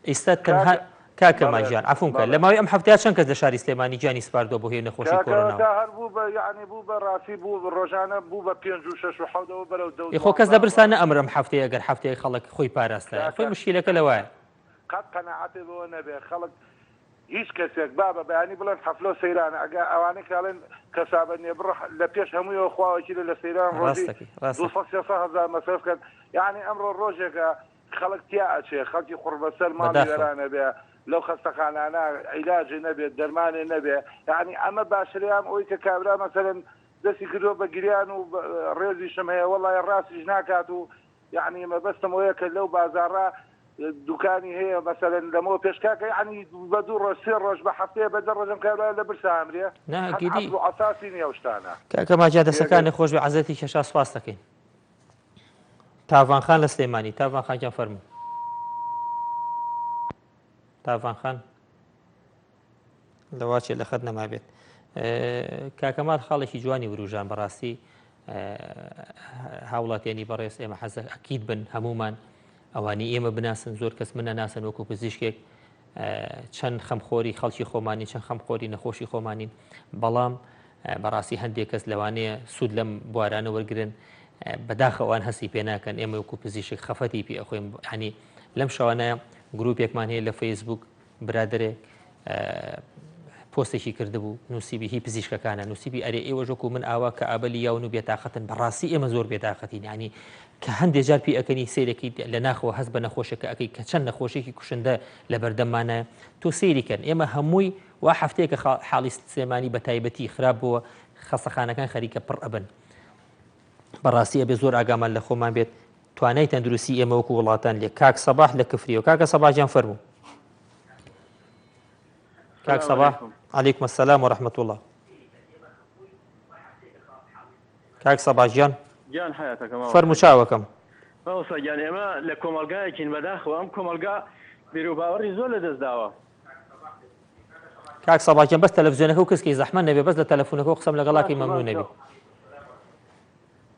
ئیستا تەنها کاکە ماجیان عفوم کە لە ماوەی ئەم هەفتەیە چەند کەس لە شاری سلێمانی گیانی سپاردووە بۆ هۆی نەخۆشی کۆرۆنا هەر بوو بە یعنی بوو بە ڕاستی بوو ڕۆژانە بوو بە پێنج و شەش و حەوت بەرەو دە خۆ کەس لە برسا نەئەمر ئەم هەفتەیە گەر هەفتەیە خەڵک خۆی پاراستایە خۆی مشکیلەکە لەوایە قەت قەناعەتێ بەوە نەبێ خەڵک هیچ کەسێک بابە بەیانی بڵێن حەفلە و سەیرانە ئەگە ئەوانەی کە ئەڵێن کەسابەت نیە بڕۆ لە پێش هەموویەوە خوا وەکیلە لە سەیران ڕۆژی ڕاستەکەی ڕاستەکەی. 200 300 هەزار مەسرەف کەن یانی ئەمڕۆ ڕۆژێکە خەڵک تیا ئەچێ خەڵکی قوڕبەسەر ماڵی بەداخەوە. وێران ئەبێ لەو خەستەخانانە عیلاجێ نەبێ دەرمانێ نەبێ یانی ئەمە باشترە یام ئەوەی کە کابرا مەسەلەن دەستی کردووە بە گریان و ڕێزیشم هەیە وەڵای ڕاستیش ناکات و یانی مەبەستم ئەوەیە کە لەو بازاڕە. دوکانی هەیە مەسەلەن لەمەوە پێش کاکە یەعنی بە دوو ڕۆژ سێ ڕۆژ بە هەفتەیە بە دە ڕۆژ ئەم کابرایە لە برسا ئەمرێ نا هەر ئەکیدی. عەقڵ و عەساسی نیە ئەو شتانە. کاکە ماجیا تێگەی. دەسەکانت خۆش بێ عەزێتی کێشا سوپاست دەکەین. تاڤان خان لە سلێمانی تاڤان خان گیان فەرموو. تاڤان خان لەواچێ لە خەت نەمابێت. کاکەمال خاڵێکی جوانی وروژان بەڕاستی هاوڵاتیانی بەڕێز ئێمە حەزە ئەکید بن هەمومان ئەوانی ئێمە بناسن زۆر کەس منە ناسن وەکو پزیشکێک چەند خەمخۆری خەڵکی خۆمانی چەند خەمخۆری نەخۆشی خۆمانین بەڵام بەڕاستی هەندێک کەس لەوانەیە سوود لەم بوارانە وەرگن بەداخەوان هەستی پێ ناکەن ئێمە وەکو پزیشک خەفەتی پێ ئەخۆین ینی لەم شەوانە گروپێکمان هەیە لە فەیسبوک برادەرێک پۆستێکی کردبوو نووسیبی هی پزیشکەکانە نووسیبی ئەرێ ئێوەش وەکو من ئاوا کە ئابەلی یاون و بێتاقەتن بەڕاستی ئێمە زۆر بێتاقەتین ینی کە هەندێک جار پێ ئەکەنی سیرەکی لە ناخەوە هەست بە نەخۆشەکە ئەەکەی کە چەند نەخۆشێکی کوشندە لە بەردەممانە تۆ سەیریکەن ئێمە هەمووی وا هەفتەیەکە حاڵی سلێمانی بە تایبەتی خراپ بووە خەسەخانەکان خەریکە پڕ ئەبن بەڕاستی ئەبێ زۆر ئاگامان لە خۆمان بێت توانای تەندروستی ئێمە وەکو وڵاتان لێ کاک سەباح لە کفریەوە کاکە سەباح گیان فەرموو کاک سەباح علیکم السلام و رحمة الله کاک سەباح گیان گیان حیاتەکەم فەرموو چاوەکەم مامۆستا گیان ئێمە لە کۆمەڵگایەکین بەداخەوە ئەم کۆمەڵگا بیروباوەڕی زۆر لەدەست داوە کاک سەباح گیان بەس تەلەڤزیۆنەکە و کسکی زەحمەت نەبێ بەس لە تەلەفونەکە و قسەم لەگەڵاکەی مەمنون نەبی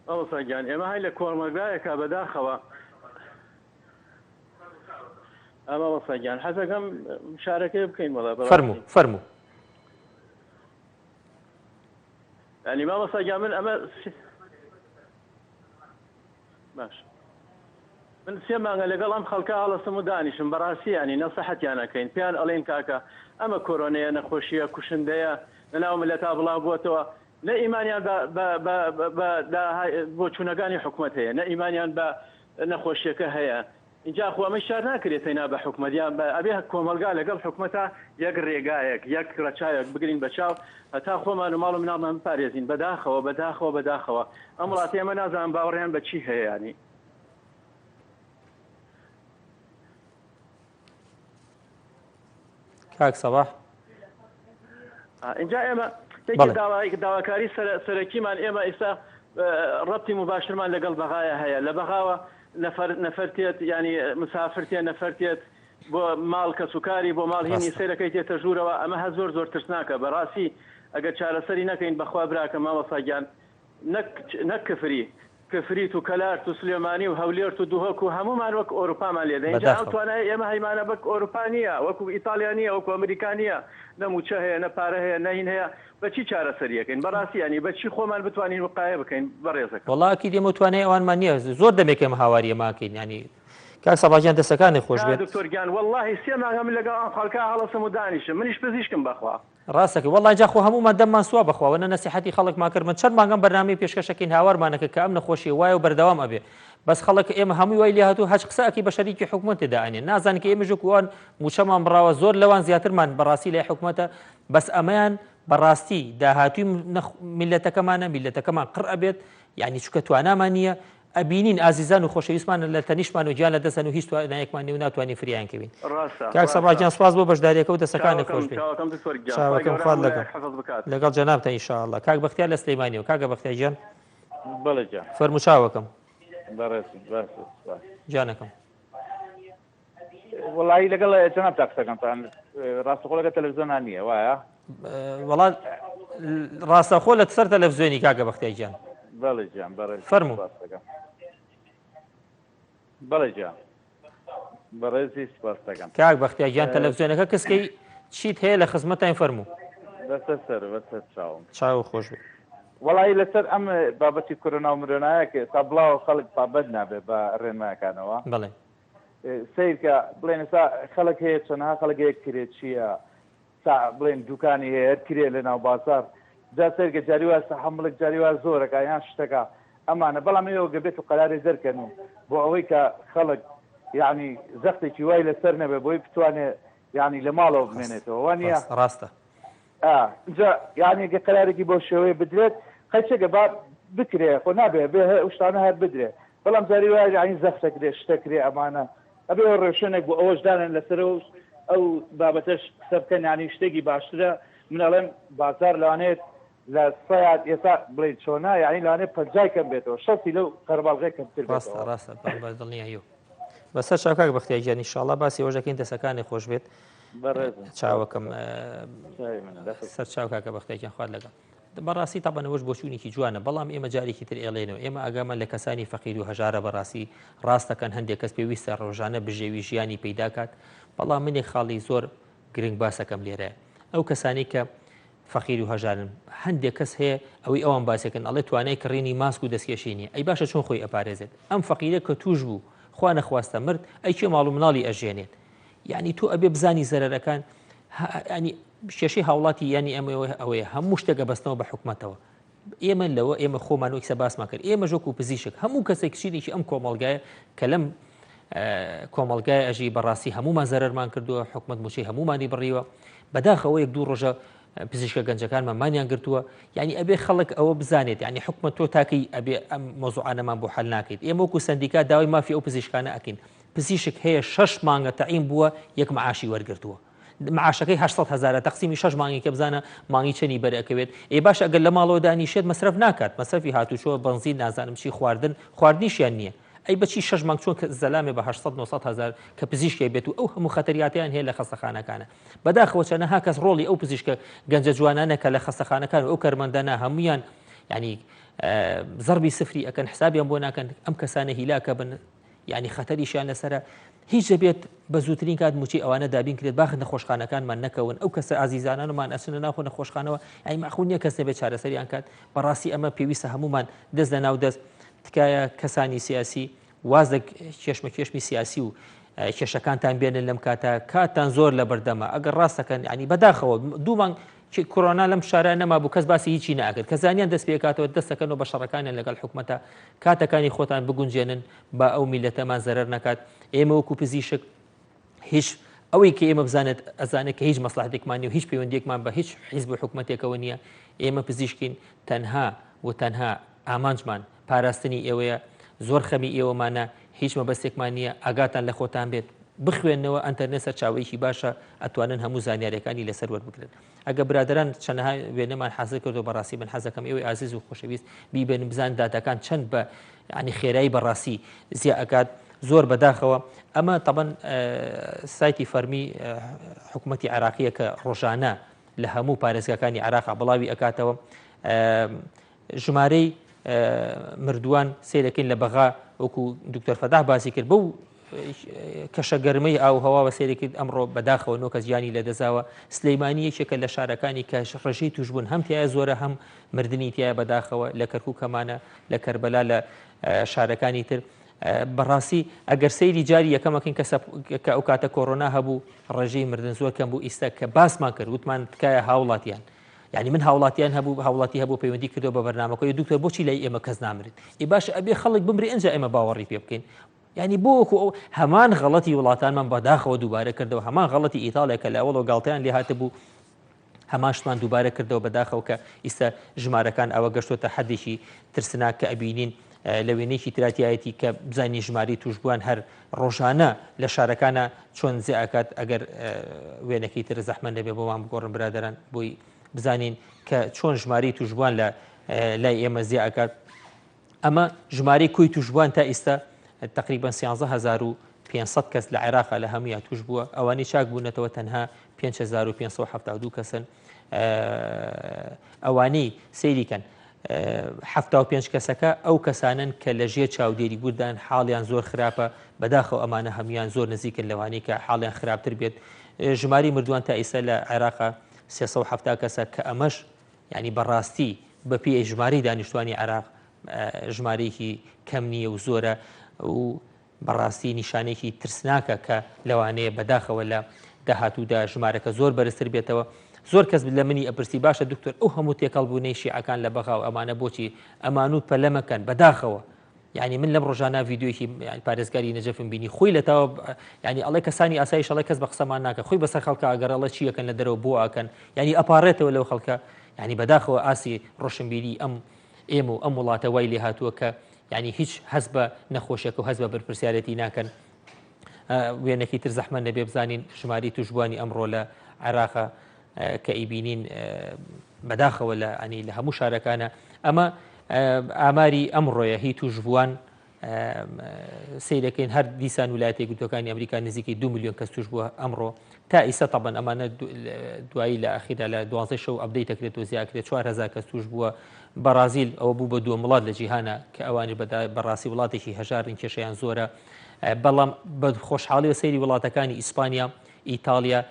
مامۆستا گیان ئێمە هەی لە کۆمەڵگایەکا بەداخەوە مامۆستا گیان حەزەکەم شارەکەی بکەین وەڵا فەرموو فەرموو ینی مامۆستا گیان من ئەمە باش من سێ مانگە لەگەڵ ئەم خەڵکە هەڵەسم و دانیشم بەڕاستی ینی نەسەحەتیان ئەکەین پێیان ئەڵێن کاکە ئەمە کۆرۆنەیە نەخۆشیە کوشندەیە لەناو ملەتا بڵاو بووەتەوە نە ئیمانیان بە بە بە بە بۆچوونەکانی حکومەت هەیە نە ئیمانیان بە نەخۆشیەکە هەیە ئینجا خۆ ئەمەش شار ناکرێت تەینا بە حکومەت یان بە ئەبێ کۆمەڵگا لەگەڵ حکومەتا یەک رێگایەک یەک رەچاوێک بگرین بە چاو هەتا خۆمان و ماڵ و مناڵمان بپارێزین بەداخەوە بەداخەوە بەداخەوە ئەم وڵاتەی ئێمە نازانم باوەڕیان بە چی هەیە یانی. کاک سەباح اینجا ئێمە داواکاری سەرەکیمان ئێمە ئێستا ڕەتی مباشرمان لەگەڵ بەغایە هەیە لە بەغاوە نەفەر نەفەرتێت ینی مسافرتێ نەفەرتێت بۆ ماڵ کەسوکاری بۆ ماڵ هینی سەیرەکەی تێتە ژوورەوە ئەمە هە زۆر زۆر ترسناکە بەڕاستی ئەگەر چارەسەری نەکەین بەخوا براکە مامۆستا گیان نەک نەک کفری کفریت و کەلارت و سلێمانی و هەولێرت و دهۆک و هەموومان وەک ئۆروپامان لێ دەین جا ئەو بەداخەوە. توانای ئێمە هەیمانە بەک ئۆروپا نییە وەکو ئیتاڵیا نییە وەکو ئەمریکا نییە نە مووچە هەیە نە پارە هەیە نە هین هەیە بە چی چارەسەری ئەکەین بەڕاستی یانی بە چی خۆمان بتوانین وقایە بکەین بەڕێزەکەم. وەڵا ئەکید ئێمە توانای ئەوانمان نییە زۆر دەمێکە ئێمە هاواری ئەمە ئەکەین یانی کاک سەباح گیان دەستەکانت خۆش کا بێت. دکتۆر گیان وەڵاهی سێ مانگە من لەگەڵ ئەم خەڵکە هەڵەسم و دانیشم منیش پزیشکم بەخوا. ڕاست دەکەی وەڵا جا خۆ هەموومان دەممان سوا بەخوا وەنە نەسیحەتی خەڵکمان کرد من چەند مانگەم بەرنامەی پێشکەش ئەکەین هاوارمان ئەکرد کە ئەم نەخۆشیە وایە و بەردەوام ئەبێ بەس خەڵک ئێمە هەمووی وای لێهاتوو هەچ قسە ئەکەی بە شەریکی حکومەت تێدا ئەنێن نازانن کە ئێمەش وەکو ئەوان موچەمان بڕاوە زۆر لەوان زیاترمان بەڕاستی لای حکومەتە بەس ئەمەیان بەڕاستی داهاتووی میلەتەکەمانە میلەتەکەمان قڕ ئەبێت یعنی چونکە توانامان نییە ئەبینین ئازیزان و خۆشەویستمان لە تەنیشتمان و گیان لە دەستن و هیچ توانایەکمان نیە و ناتوانین فریایان کەوین. ڕاستە کاک سەباح ڕاستە گیان سوپاس بۆ بەشداریەکە و دەستەکانت چاوەکەم خۆش بێ. چاوەکەم دکتۆر گیان خوای چاوەکەم گەورە خوات هەموو لەگەڵ لایەک حفظ بکات. لەگەڵ جەنابتان ان شاء اللە. کاک بەختیار لە سلێمانیەوە کاکە بەختیار گیان بەڵێ گیان فەرموو چاوەکەم. بەڕێزم باشە سوپاس. گیانەکەم. وەڵایی لەگەڵ جەنابتا قسەکەم تان ڕاستەخۆ لەگەڵ تەلەڤزیۆنا نییە وایە؟ وەڵا ڕاستەخۆ لە سەر تەلەڤزیۆنی کاکە بەختیار گیان. بەڵێ گیان بەڕێز فەرموو. سپاس دەکەم. بەڵێ گیان بەڕێزی سپاس دەکەم. کاک بەختیار گیان تەلەڤزیۆنەکە کسکەی چیت هەیە لە خزمەتتاین فەرموو. بەسەر سەر بەسەر چاوم. چاوت خۆش بێ. وەڵایی لەسەر ئەم بابەتی کۆرۆنا و مرۆنایە کە ئێستا بڵاوە خەڵک پابەند نابێ بە ڕێنمایەکانەوە. بەڵێ. سەیرکە بڵێن ئێستا خەڵک هەیە چەنەها خەڵک هەیە کرێچیە سا بڵێن دوکانی هەیە هەر کرێ لە ناو بازار جا سەیرکە جاری وا تەحەموڵێک جاری وا زۆرەکە یان شتەکە ئەمانە بەڵام ئێوە گە بێت و قەرارێ دەرکەن و بۆ ئەوەی کە خەڵک یعنی زەختێکی وای لەسەر نەبێ بۆی بتوانێ یعنی لە ماڵەوە بمێنێتەوە وانە ڕاستە ئا جا یانی گەر قەرارێکی بەو شێوەیە بدرێت قەیچەکە با بکرێ خۆ نابێ بێ هەر ئەو شتانە هەر بدرێ بەڵام جاری وایە یانی زەختەکرێ شتەکرێ ئەمانە. ئەبێ ڕێوشوێنێک بۆ ئەوەش دانێن لەسەر ئەو بابەتەش قسە بکەن یانی شتێکی باشترە من ئەڵێم بازار لەوانەیە لە سەیات ئێستا بڵێ چۆنا یانی لەوانەیە پەنجای کەم بێتەوە شەستی لەو قەرەباڵغەیە کەمتر ڕاستە بێتەوە. ڕاستە بە دڵنیاییەوە بەسەر چاو کاک بەختیار گیان ئیشاڵڵا باسی ئەوەش دەکەین دەسەکانی خۆش بێت بەڕێزم چاوەکەم چاوی منە دەست سەر چاو کاکە بەختیار گیان خوات لەگەڵ بەڕاستی تەبەن ئەوەش بۆچوونێکی جوانە بەڵام ئێمە جارێکی تر ئێڵێنەوە ئێمە ئاگامان لە کەسانی فەقیر و هەژارە بەڕاستی ڕاستەکەن هەندێک کەس پێویستە ڕۆژانە بژێوی ژیانی پەیداکات بەڵام منێک خاڵی زۆر گرنگ باسەکەم لێرە ئەو کەسانی کە فەقیر و هەژارن هەندێک کەس هەیە ئەوەی ئەوان باسێکن ئەڵێ توانای کڕینی ماسک و دەستکێشی نییە ئەی باشە چۆن خۆی ئەپارێزێت ئەم فەقیرە کە توش بوو خوا نەخواستە مرد ئەی کێ ماڵ و مناڵی ئەژێنێت یعنی تۆ ئەبێ بزانی زەرەرەکان ینی کێشەی هاوڵاتی ینی ئەمە ئەوەیە هەموو شتێک ئەبەستنەوە بە حکومەتەوە ئێمە لەوە ئێمە خۆمان وەکسە باسمان کرد ئێمە وەکو پزیشک هەموو کەسێک چینێکی ئەم کۆمەڵگایە کە لەم کۆمەڵگای ئەژی بەڕاستی هەمومان زەرمان کردووە حکومت موچەی هەمومانی بڕیوە بەداخەوە یەک دوو ڕۆژە پزیشکە گەنجەکانمان مانیان گرتووە یعنی ئەبێ خەڵک ئەوە بزانێت یعنی حکومت تۆ تاکی ئەبێ ئەم مۆزوعانەمان بۆ حل ناکەیت ئێمە وەکو سندیکا داوای مافی ئەو پزیشکانە ئەکەین پزیشک هەیە شەش مانگە تەعین بووە یەک معاشی وەرگرتووە معاشەکەی 800 هەزارە تەقسیمی شەش مانگێکە بزانە مانگی چەنی بەر ئەکەوێت ئێ باشە ئەگەر لە ماڵەوە دانیشێت مەسرەف ناکات مەسرەفی هاتوچۆ بەنزین نازانم چی خواردن خواردنیشیان نییە ئەی بەچی شەش مانگ چۆن کە زەلامێ بە 800 900 هەزار کە پزیشکێک بێت و ئەو هەموو خەتەریاتیان هەیە لە خەستەخانەکانە بەداخەوە چەنەها کەس ڕۆڵی ئەو پزیشکە گەنجە جوانانە کە لە خەستەخانەکان و ئەو کەرمەندانە هەمویان ینی زەربی سفری ئەکەن حسابیان بۆ ناکەن ئەم کەسانە هیلاکە بن یانی خەتەریشیان لەسەرە هیچ دەبێت بە زووترین کات موچەی ئەوانە دابین کرێت باخ نەخۆشخانەکانمان نەکەون ئەو کەسە ئازیزانانمان ئەچنە ناوخۆ نەخۆشخانەوە ئەی مەخون نییە کەس نەبێت چارەسەریان کات بەڕاستی ئەمە پێویستە هەمومان دەست لە ناو دەست تکایە کەسانی سیاسی واز لە کێشمە کێشمی سیاسی و کێشەکانتان بێنن لەم کاتە کاتتان زۆر لە بەردەمە ئەگەر ڕاستەکەن ینی بەداخەوە دوو مانگ کۆرۆنا لەم شارە نەمابوو کەس باسی هیچی ناکرد کە زانیان دەست پێکاتەوە دەستەکەنەوە بە شەڕەکانیان لەگەڵ حکومەتە کاتەکانی خۆتان بگونجێنن با ئەو میلەتەمان زەرەر نەکات ئێمە وەکو پزیشک هیچ ئەوەی کە ئێمە بزانێت ئەزانێت کە هیچ مەسلحتێکمان نیە و هیچ پەیوەندیەکمان بە هیچ حیزب و حکومەتێکەوە نییە ئێمە پزیشکین تەنها و تەنها ئامانجمان پاراستنی ئێوەیە زۆر خەمی ئێوەمانە هیچ مەبەستێکمان نییە ئاگاتان لە خۆتان بێت بخوێنەوە ئەتەرنێت سەرچاوەیەکی باشە ئەتوانن هەموو زانیاریەکانی لەسەر وەربگرن ئەگە برادران چەنەها وێنەمان حازر کردو بەڕاستی من حەزەکەم ئێوەی ئازیز و خۆشەویست بیبێنم بزان داتاکان چەند بە ینی خێرایی بەڕاستی زیا ئەکات زۆر بەداخەوە ئەمە تەبەن سایتی فەرمی حکوومەتتی عراقیە کە ڕۆژانە لە هەموو پارێزگاکانی عراق بڵاوی ئەکاتەوە ژمارەی مردووان سەیرەکەین لە بەغا وەکو دکتۆر فەتاح باسی کرد بەو کەشە گەرمەی ئاو هەواوە سەیری کرد ئەمڕۆ بەداخەوە نۆ کەس گیانی لەدەستداوە سلەیمانی یەکێکە لە شارەکانی کە ڕێژەی توشبوون هەم تایە زۆرە هەم مردنی تایە بەداخەوە لە کەرکوک هەمانە لە کەربەلا لە شارەکانی تر بەڕاستی ئەگەر سەیری جاری یەکەمەکەین کە ئەو کاتە کۆرۆنا هەبوو ڕێژەی مردن زۆر کەم بوو ئیستا کە باسمان کرد وتمان تکایە هاوڵاتیان یعنی من هاوڵاتیان هەبوو هاوڵاتی هەبوو پەیوەندی کردو بە بەرنامەکەی دکتۆر بۆچی لای ئێمە کەس نامرێت ئی باش ئەبێ خەڵک بمری ئەنجا ئێمە باوەڕی پێ بکەین یعنی بۆ وەکو ئەو هەمان غەڵەتی وڵاتانمان بەداخەوە دووبارە کردەوە هەمان غەڵەتی ئیتاڵیا کە لە ئەوەڵەوە گاڵتەیان لێ هاتبوو هەمان شتمان دووبارە کردەوە بەداخەوە کە ئیستا ژمارەکان ئەوە گەشتۆتە حەدێکی ترسناک کە ئەبینین لە وێنەیەکی تراتیایەتی کە بزانین ژمارەی توشبووان هەر ڕۆژانە لە شارەکانە چۆن زێ ئەکات ئەگەر وێنەکەی تر زەحمە نەبێ بۆمان بگۆڕن برادەران بۆی بزانین کە چۆن ژمارەی توشبووان لە لای ئێمە زیاد ئەکات ئەمە ژمارەی کۆی توشبووان تا ئیستا تقریبا 13500 کەس لە عێراقا لە هەموویان توش بووە ئەوانەی چاک بوونەتەوە تەنها 5572 کەسن ئەوانەی سەیری کەن 75 کەسەکە ئەو کەسانن کە لە ژێر چاودێری وردان حاڵیان زۆر خراپە بەداخەوە ئەمانە هەمویان زۆر نزیکن لەوانەی کە حاڵیان خراپتر بێت ژماری مردووان تا ئیستا لە عێراقا 370 کەسە کە ئەمەش یعنی بەڕاستی بەپێی ژمارەی دانیشتوانی عێراق ژمارەیەکی کەم نییە و زۆرە و بەڕاستی نیشانەیەکی ترسناکە کە لەوانەیە بەداخەوە لە داهاتوودا ژمارەکە زۆر بەرزتر بێتەوە. زۆر کەس لە منی ئەپرسی باشە دکتۆر ئەو هەموو تێکەڵ بوونەی شیعەکان لە بەغا و ئەمانە بۆچی ئەمانوت پەلە مەکەن بەداخەوە یعنی من لەم ڕۆژانە ڤیدیۆیەکی پارێزگاری نەجەفم بینی خۆی لە تاوە یعنی ئەڵێ کەسانی ئاسایش ئەڵێ کەس بە قسەمان ناکە خۆی بەسەر خەڵکە ئەگەر ئەڵێ چی ئەکەن لە دەرەوە بۆ ئەکەن یعنی ئەپاڕێتەوە لەو خەڵکە یعنی بەداخەوە ئاسی ڕۆشنبیری ئەم ئێمە و ئەم وڵاتە وای لێ هاتووە کە یعنی هیچ هەست بە نەخۆشیەکە و هەست بە بەرپرسیارێتی ناکەن. وێنەکی تر زەحمەت نەبێ بزانین ژماری توشبووانی ئەمڕۆ لە عێراقە کە ئیبینین بەداخەوە لە ئەنی لە هەموو شارەکانە ئەمە ئاماری ئەمڕۆیە هی توشبووان سەیرەکەین هەر دیسان ولایەتە یەکگرتووەکانی ئەمریکا نزیکەی 2 میلیۆن کەس توش بووە ئەمڕۆ تا ئیسە تەبەن ئەمانە دوایی لە ئەخیرا لە دوازدە شەو update دەکرێت و زیاکرێت 4000 کەس توش بووە بەڕازیل ئەوە بوو بە دووەم وڵات لە جیهانە کە ئەوانی بەڕاستی وڵاتێکی هەژارن کێشەیان زۆرە بەڵام بە خۆشحاڵی و سەیری وڵاتەکانی ئیسپانیا ئیتاڵیا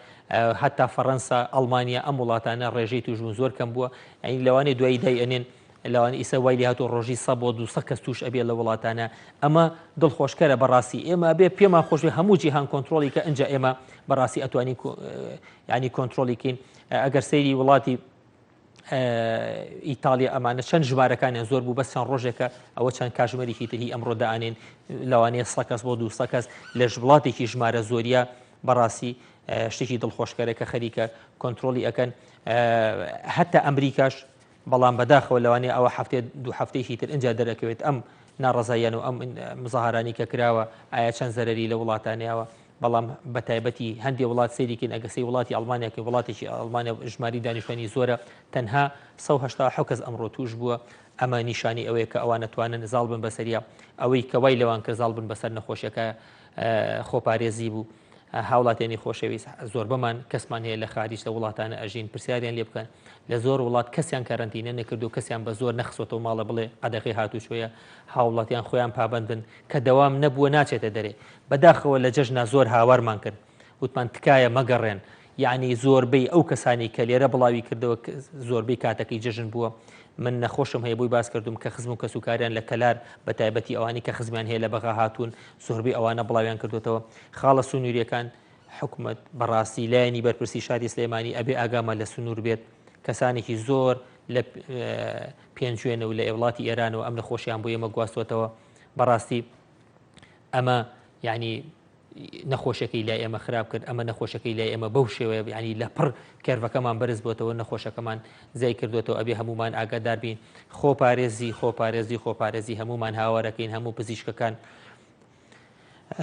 هەتا فەڕەنسا ئەڵمانیا ئەم وڵاتانە ڕێژەی توشبوون زۆر کەم بووە ئەین لەوانەیە دوایی دای ئەنێن لەوانە ئیسە وای لێهاتووە ڕۆژی سە بۆ دوسە کەس توش ئەبێ لە وڵاتانە ئەمە دڵخۆشکەرە بەڕاستی ئێمە بێ پێمان خۆش بێ هەموو جیهان کۆنترۆڵی کە ئەجا ئێمە بەڕاستی ئەتوانین ینی کۆنترۆڵی کەین ئەگەر سەیری وڵاتی ئیتالیا ئەمانە چەند ژمارەکانیان زۆر بوو بەس چەند ڕۆژێکە ئەوە چەند کاژمەرێکی تری ئەمڕۆ دانێن لەوانەیە سە کەس بۆ دو کەس لە وڵاتێکی ژمارە زۆریە بەڕاستی شتێکی دڵخۆشکەرە کە خەریکە کۆنتترۆلی ئەەکەن هەتا ئەمریکاش بەڵام بەداخەوە لەوانەیە ئەوە هەفتەیە دوو هەفتەیەکی تر ئینجا دەرەکەوێت ئەم ناڕەزاییان و ئەم مزاهرانی کە کراوە ئایا چەند زەرەری لە وڵاتانیاوە بەڵام بە تایبەتی هەندێک وڵات سەیریکەین ئەگە سەی وڵاتی ئەڵمانیا کە وڵاتێکی ئەڵمانیا ژماری دانیشتوانی زۆرە تەنها 187 کەس ئەمڕۆ توش بووە ئەمە نیشانی ئەوەیە کە ئەوان نەتوانن زاڵ بن بەسەریا ئەوەی کە وای لەوان کرد زاڵ بن بەسەر نەخۆشیەکە خۆپارێزی بوو هاوڵاتیانی خۆشەویست زۆربەمان کەسمان هەیە لە خاریج لە وڵاتانە ئەژین پرسیاریان لێ بکەن لە زۆر وڵات کەسیان کەرەنتینە نەکردو کەسیان بە زۆر نەخسۆتەوە ماڵە بڵێ قەدەغەی هاتوچۆیە هاوڵاتیان خۆیان پابەندن کە دەوام نەبووە ناچێتە دەرێ بەداخەوە لە جەژنا زۆر هاوارمان کرد وتمان تکایە مەگەڕێن یعنی زۆربەی ئەو کەسانی کە لێرە بڵاوی کردەوە زۆربەی کاتەکەی جەژن بووە من نەخۆشم هەیە بۆی باس کردوم کە خزم و کەسوکاریان لە کەلار بە تایبەتی ئەوانی کە خزمیان هەیە لە بەغا هاتوون زۆربەی ئەوانە بڵاویان کردوتەوە خاڵە سنووریەکان حکومەت بەڕاستی لایەنی بەرپرسی شاری سلێمانی ئەبێ ئاگامان لە سنوور بێت کەسانێکی زۆر لە پێنجوێنە و لە وڵاتی ئێرانەوە ئەم نەخۆشیان بۆ ئێمە گواستوەتەوە بەڕاستی ئەمە یعنی نەخۆشەکەی لای ئێمە خراپ کرد ئەمە نەخۆشەکەی لای ئێمە بەو شێوەیە ینی لە پڕ curve ەکەمان بەرز بۆتەوە نەخۆشەکەمان زیای کردوێتەوە ئەبێ هەمومان ئاگادار بین خۆپارێزی خۆپارێزی خۆپارێزی هەمومان هاوارەکەین هەموو پزیشکەکان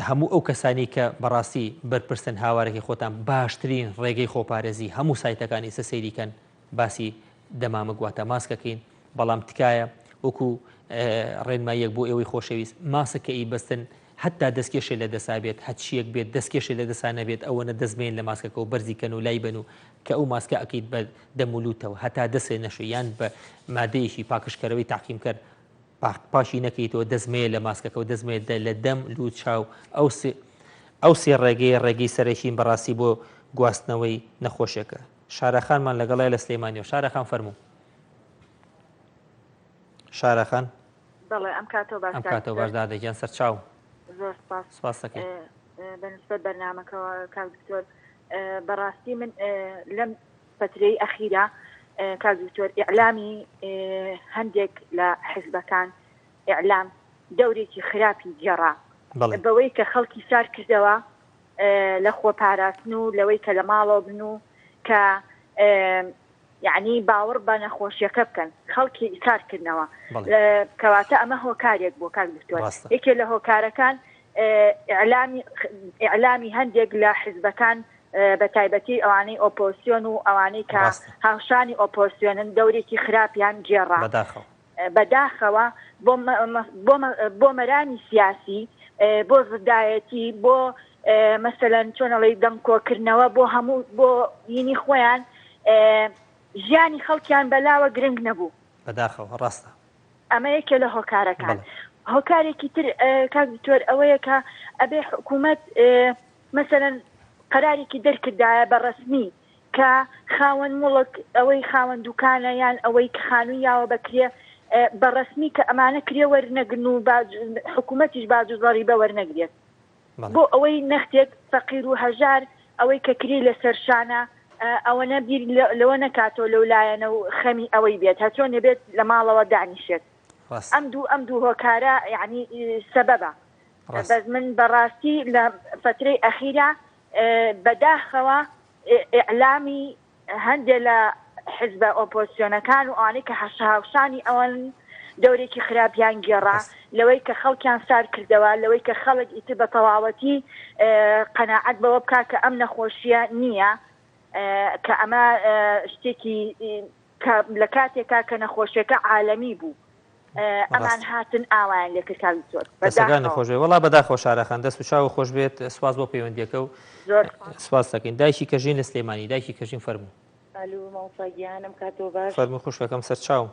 هەموو ئەو کەسانی کە بەڕاستی بەرپرسن هاوارەکەی خۆتان باشترین ڕێگەی خۆپارێزی هەموو سایتەکان ئیسە سەیری کەن باسی دەمامک واتە ماسکەکەین بەڵام تکایە وەکو ڕێنماییەک بۆ ئێوەی خۆشەویست ماسک کە ئیبەستن حتا دەستکێشێ لە دەسا بێت هەچیەک بێت دەستکێشێ لە دەسا نەبێت ئەوەنە دەستمێن لە ماسکەکە و بەرزی کەن و لای بن و کە ئەو ماسکە ئەکەیت بە دەم و لوتەوە هەتا دەسێ نەشوی یان بە مادەیەکی پاکژکەرەوەی تاقیمکەر پاکی نەکەیتەوە دەست مەیە لە ماسکەکەوە دەست مەیە دە لە دەم لوت چاو ئەو سێ ئەو سێ ڕێگەیە ڕێگەی سەرەکین بەڕاستی بۆ گواستنەوەی نەخۆشیەکە شارەخانمان لەگەڵای لە سلێمانیەوە شارەخان فەرموو شارەخان بەڵێ ئەم کاتەوە باش ئەم کاتەوە باش دادە گیان سەرچاو زۆر سپاس سپاس دەکەین بە نسبەت بەرنامەکەوە کاک دکتۆر بەڕاستی من لەم فەترەی ئەخیرا کاک دکتۆر ئیعلامی هەندێک لە حزبەکان ئیعلام دەورێکی خراپی گێڕا بەوەی کە خەڵکی سار کردەوە لە خۆپاراستن و لەوەی کە لە ماڵەوە بن و کە یعنی باوەڕ بە نەخۆشیەکە بکەن خەڵکی سار کردنەوە کەواتە ئەمە هۆکارێک بۆ کاک دکتۆر یەکێ لە هۆکارەکان ئیعلامی هەندێک لە حزبەکان بە تایبەتی ئەوانەی ئۆپۆسیۆن و ئەوانەی کە هاوشانی ئۆپۆسیۆنن دەورێکی خراپیان گێڕا. بەداخەوە بۆ مەرامی سیاسی، بۆ زدایەتی، بۆ مەسەلەن چۆن ئەڵێی دەنگ کۆکردنەوە بۆ هەموو بۆ هینی خۆیان ژیانی خەڵکیان بەلاوە گرنگ نەبوو. بەداخەوە ڕاستە. ئەمە یەکێ لە هۆکارەکان. هۆکارێکی تر کاک دکتۆر ئەوەیە کە ئەبێ حکوومەت مەسەلەن قەرارێکی دەرکردایە بە ڕەسمی کە خاوەن موڵک ئەوەی خاوەن دوکانە یان ئەوەی کە خانووی یاوە بە کرێ بە ڕەسمی کە ئەمانە کرێ وەرنەگرن و باج حکوومەتیش باج و زەڕیبە وەرنەگرێت بۆ ئەوەی نەختێک فەقیر و هەژار ئەوەی کە کرێی لەسەر شانە ئەوەنە بیر لەوە نەکاتەوە لەو لایەنە و خەمی ئەوەی بێت هەرچۆنێ بێت لە ماڵەوە دانیشێت ئەم دوو ئەم دوو هۆکارە یعنی سەبەبە بەس من بەڕاستی لە فەترەی ئەخیرا بەداخەوە ئیعلامی هەندێ لە حزبە ئۆپۆزسیۆنەکان و ئەوانەی کە هاوشانی ئەوان. دەورێکی خراپیان گێڕا لەوەی کە خەڵکیان سارد کردەوە، لەوەی کە خەڵک ئیتر بە تەواوەتی قەناعەت بەوە بکا کە ئەم نەخۆشییە نییە، کە ئەمە شتێکی کە لە کاتێکا کە نەخۆشیەکە عالەمی بوو ئەمان هاتن ئاوایان لێ کرد کاک دکتۆر. دەستەکانت خۆش بێت. وەڵا بەداخەوە شارا خان دەست و چاوت خۆش بێت سوپاس بۆ پەیوەندیەکە و سوپاست دەکەین. دایکی کەژین لە سلێمانی دایکی کەژین فەرموو. ئەلو مامۆستا گیان ئەم کاتەوە باش. فەرموو خوشکەکەم سەرچاوم.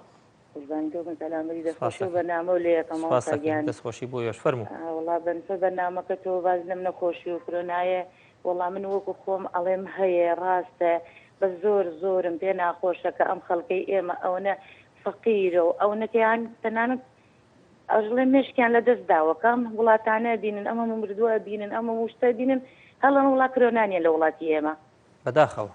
قوربانی تۆ بم سەلامەتی دەست خۆشی و بەرنامە و لێ ئەکەم مامۆستا گیان. دەست خۆشی بۆ ئێوەش فەرموو. وەڵا بەنسبەت بەرنامەکە تۆ باس لەم نەخۆشی و کرۆنایە وەڵا من وەکو خۆم ئەڵێم هەیە ڕاستە بەس زۆر زۆرم پێ ناخۆشە کە ئەم خەڵکەی ئێمە ئەوەنە فەقیرە و ئەونە کە یان تەنانەت ئەژڵێم مێشکیان لە دەست داوە کە ئەم وڵاتانە ئەبینن ئەم هەموو مردووە ئەبینن ئەم هەموو شتە ئەبینن هەڵەن وڵا کرۆنا نیە لە وڵاتی ئێمە. بەداخەوە.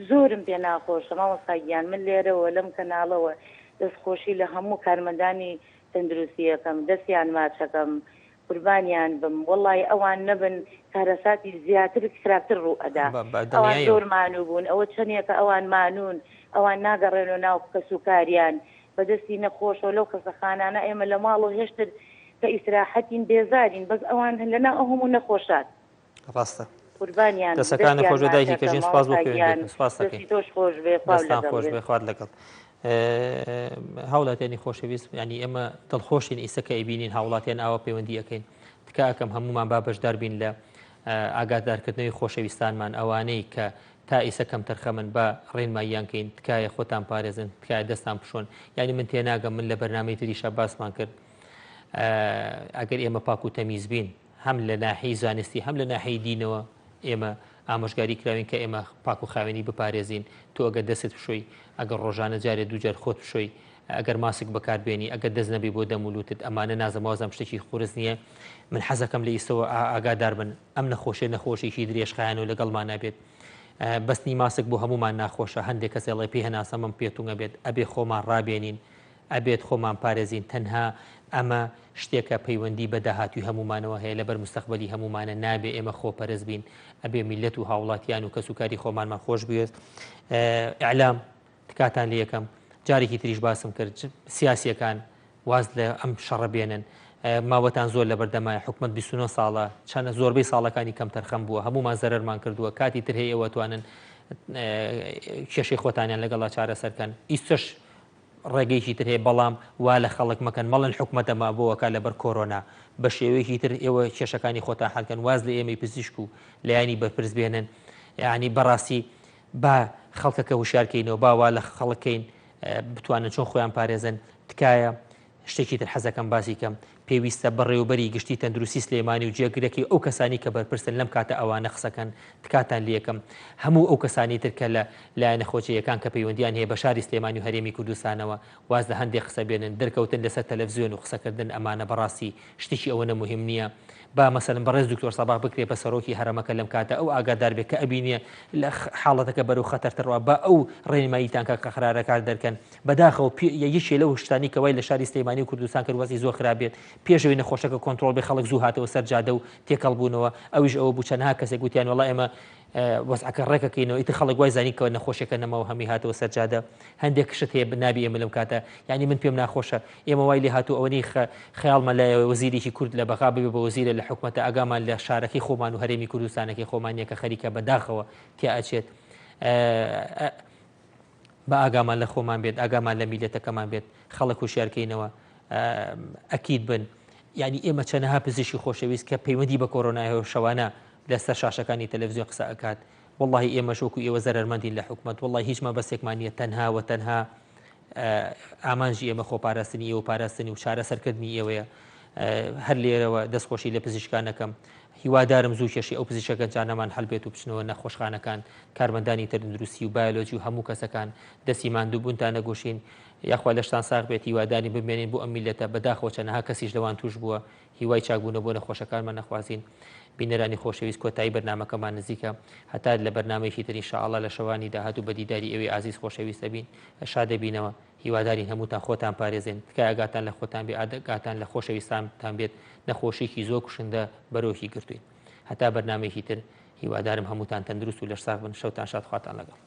زۆرم پێ ناخۆشە مامۆستا گیان من لێرەوە لەم کەناڵەوە دەست خۆشی لە هەموو کارمەندانی تەندروستی ئەکەم دەستیان ماچەکەم قوربانیان بم وەڵی ئەوان نەبن کارەساتی زیاتر خراپتر ڕوو ئەدا ئەوان زۆر مانوو بوون ئەوە چەندێکە ئەوان مانوون ئەوان ناگەڕێنەوە ناو کەس و کاریان بەدەستی نەخۆشەوە لەو خەسەخانانە ئێمە لە ماڵەوە هێشتر کە ئیسراحەتین بێزارین بەس ئەوان لەناو ئەو هەموو نەخۆشان ڕاستە قوربانیان دەسەکانت دەستیان خۆش بێ دایکی ماچەکەم کەژین سپاس بۆ مامۆستا گیان پەیوەندیەکەت سپاس دەکەین دەستی تۆش خۆش بێ خواو دەستان لەگەڵ خۆش بێ. بێ خوات لەگەڵ هاوڵاتیانی خۆشەویست ینی ئێمە دڵخۆشین ئیسە کە ئەیبینین هاوڵاتیان ئاوا پەیوەندی ئەەکەین تکا ئەکەم هەمومان با بەشدار بین لە ئاگادارکردنەوەی خۆشەویستانمان ئەوانەی کە تا ئیسە کەم تەرخەمن با ڕێنماییان کەین تکایە خۆتان پارێزن تکایە دەستان بشۆن یعنی من تێناگەم من لە بەرنامەی تریشا باسمان کرد ئەگەر ئێمە پاک و تەمیز بین هەم لە ناحیەی زانستی هەم لە ناحیەی دینەوە ئێمە ئامۆژگاری کراوین کە ئێمە پاک و خاوێنی بپارێزین تۆ ئەگەر دەستت بشۆی ئەگەر ڕۆژانە جارێ دووجار خۆت بشۆی ئەگەر ماسک بەکار بێنی ئەگەر دەست نەبی بۆ دەم و لوتت ئەمانە نازم وازم شتێکی قورس نییە من حەزەکەم لە ئیستەوە ئاگادار بن ئەم نەخۆشیە نەخۆشیی درێژخایەن و لەگەڵمان نابێت بەستنی ماسک بۆ هەمومان ناخۆشە هەندێک کەس ئەڵێ پێی هەناسەمم پێتونگە بێت ئەبێ خۆمان ڕابێنین ئەبێت خۆمان پارێزین تەنها ئەمە شتێکە پەیوەندی بە داهاتوی هەمومانەوە هەیە لەبەر مستەقبەلی هەمومانە نابێ ئێمە خۆپەرست بین ئەبێ میلەت و هاوڵاتیان و کەسوکاری خۆمانمان خۆش بوێت ئیعلام تکاتان لێ یەکەم جارێکی تریش باسم کرد سیاسیەکان واز لە ئەم شەڕە بێنن ماوەتان زۆر لەبەردەمایە حکومت 29 ساڵە چەنە زۆربەی ساڵەکانی کەم تەرخەم بووە هەمومان زەرەرمان کردووە کاتی تر هەیە ئێوە توانن کێشەی خۆتانیان لەگەڵا چارەسەرکەن ئیستش ڕێگەیەکی تر هەیە بەڵام وا لە خەڵک مەکەن مەڵێن حکومەتە ما بۆ ئەکا لەبەر کۆرۆنا بە شێوەیەکی تر ئێوە کێشەکانی خۆتان حەل کەن واز لە ئێمەی پزیشک و لایەنی بەرپرس بێنن یعنی بەڕاستی با خەڵکەکە هوشیار کەینەوە با وا لە خەڵک کەین بتوانن چۆن خۆیان پارێزن تکایە شتێکی تر حەزەکەم باسی کەم، پێویستە بەڕێوەبەری گشتی تەندروستی سلێمانی و جێگرەکەی و ئەو کەسانی کە بەرپرسن لەم کاتە ئەوانە قسەکەن تکاتان لێکەم هەموو ئەو کەسانی تر کە لە لایەنە خۆجێیەکان کە پەیوەندیان هەیە بە شاری سلێمانی و هەرێمی کوردستانەوە واز لە هەندێک قسە بێنن دەرکەوتن لەسەر تەلەفزیۆن و قسەکردن ئەمانە بەڕاستی شتێکی ئەوەنە موهیم نییە با مەسەلەن بەڕێز دکتۆر سەباح بکرێ بە سەرۆکی هەرەمەکە لەم کاتە ئەو ئاگادار بێ کە ئەبینێ لە حاڵەتەکە بەرەو خەتەرتر ڕوا با ئەو ڕێنماییتان کە قەرارەکار دەرکەن بەداخەوە پێ یەکێ لەو شتانی کە وای لە شاری سلێمانی و کوردستان کرد وەزعی زۆر خراپ بێت پێش ئەوەی نەخۆشەکە کۆنترۆڵ بێ خەڵک زوو هاتەوە سەر جادە و تێکەڵ بوونەوە ئەویش ئەوە بوو چەندها کەسێک وتیان وەڵا ئێمە وەزعەکە ڕێکەکەینەوە ئیتر خەڵک وای زانی کە نەخۆشیەکە نەماوە هەمی هاتەوە سەر جادە هەندێک شت هەیە نابی ئێمە لەم کاتە یعنی من پێم ناخۆشە ئێمە وای لێ هاتوو ئەوەنەی خە خەیاڵمان لایەوە وەزیرێکی کورد لە بەغا ببێ بە وەزیرە لە حکومەتە ئاگامان لە شارەکەی خۆمان و هەرێمی کوردستانەکەی خۆمان نیە کە خەریکە بە داخەوە تیا ئەچێت با ئاگامان لە خۆمان بێت ئاگامان لە میلەتەکەمان بێت خەڵک هوشیارکەینەوە ئەکید بن یعنی ئێمە چەنەها پزیشکی خۆشەویست کە پەیوەندی بە کۆرۆنایەوە شەوانە لەسەر شاشەکانی تەلەڤزیۆن قسە ئەکات وەڵاهی ئێمەش وەکو ئێوە زەرەرمەندین لە حکومەت وەڵاهی هیچ مەبەستێکمان نییە تەنها و تەنها ئامانجی ئێمە خۆپاراستنی ئێوە پاراستنی و چارەسەرکردنی ئێوەیە هەر لێرەوە دەستخۆشی لە پزیشکانەکەم هیوادارم زوو کێشەی ئەو پزیشکە گەنجانەمان حەل بێت و بچنەوە نەخۆشخانەکان کارمەندانی تەندروستی و بایۆلۆجی و هەموو کەسەکان دەستی ماندووبوونتان نەگوشین یاخوا لەشتان ساغ بێت هیوادارین بمێنین بۆ ئەم میلەتە بەداخەوە چەنەها کەسیش لەوان توش بووە هیوای چاکبوونەوە بۆ نەخۆشەکانمان ئەخوازین. بینەرانی خۆشەویست کۆتایی بەرنامەکەمان نزیکە. هەتا لە بەرنامەیەکی تر ان شاء اللە لە شەوانی داهاتوو بە دیداری ئێوەی ئازیز خۆشەویست ئەبین شاد ئەبینەوە. هیوادارین هەمووتان خۆتان پارێزێن. تکایە ئاگاتان لە خۆتان بێ ئاگاتان لە خۆشەویستانتان بێت. نەخۆشیەکی زۆر کوشندە بەرۆکی گرتووین. هەتا بەرنامەیەکی تر هیوادارم هەمووتان تەندروست و لەشساغ بن. شەوتان شاد خواتان لەگەڵ.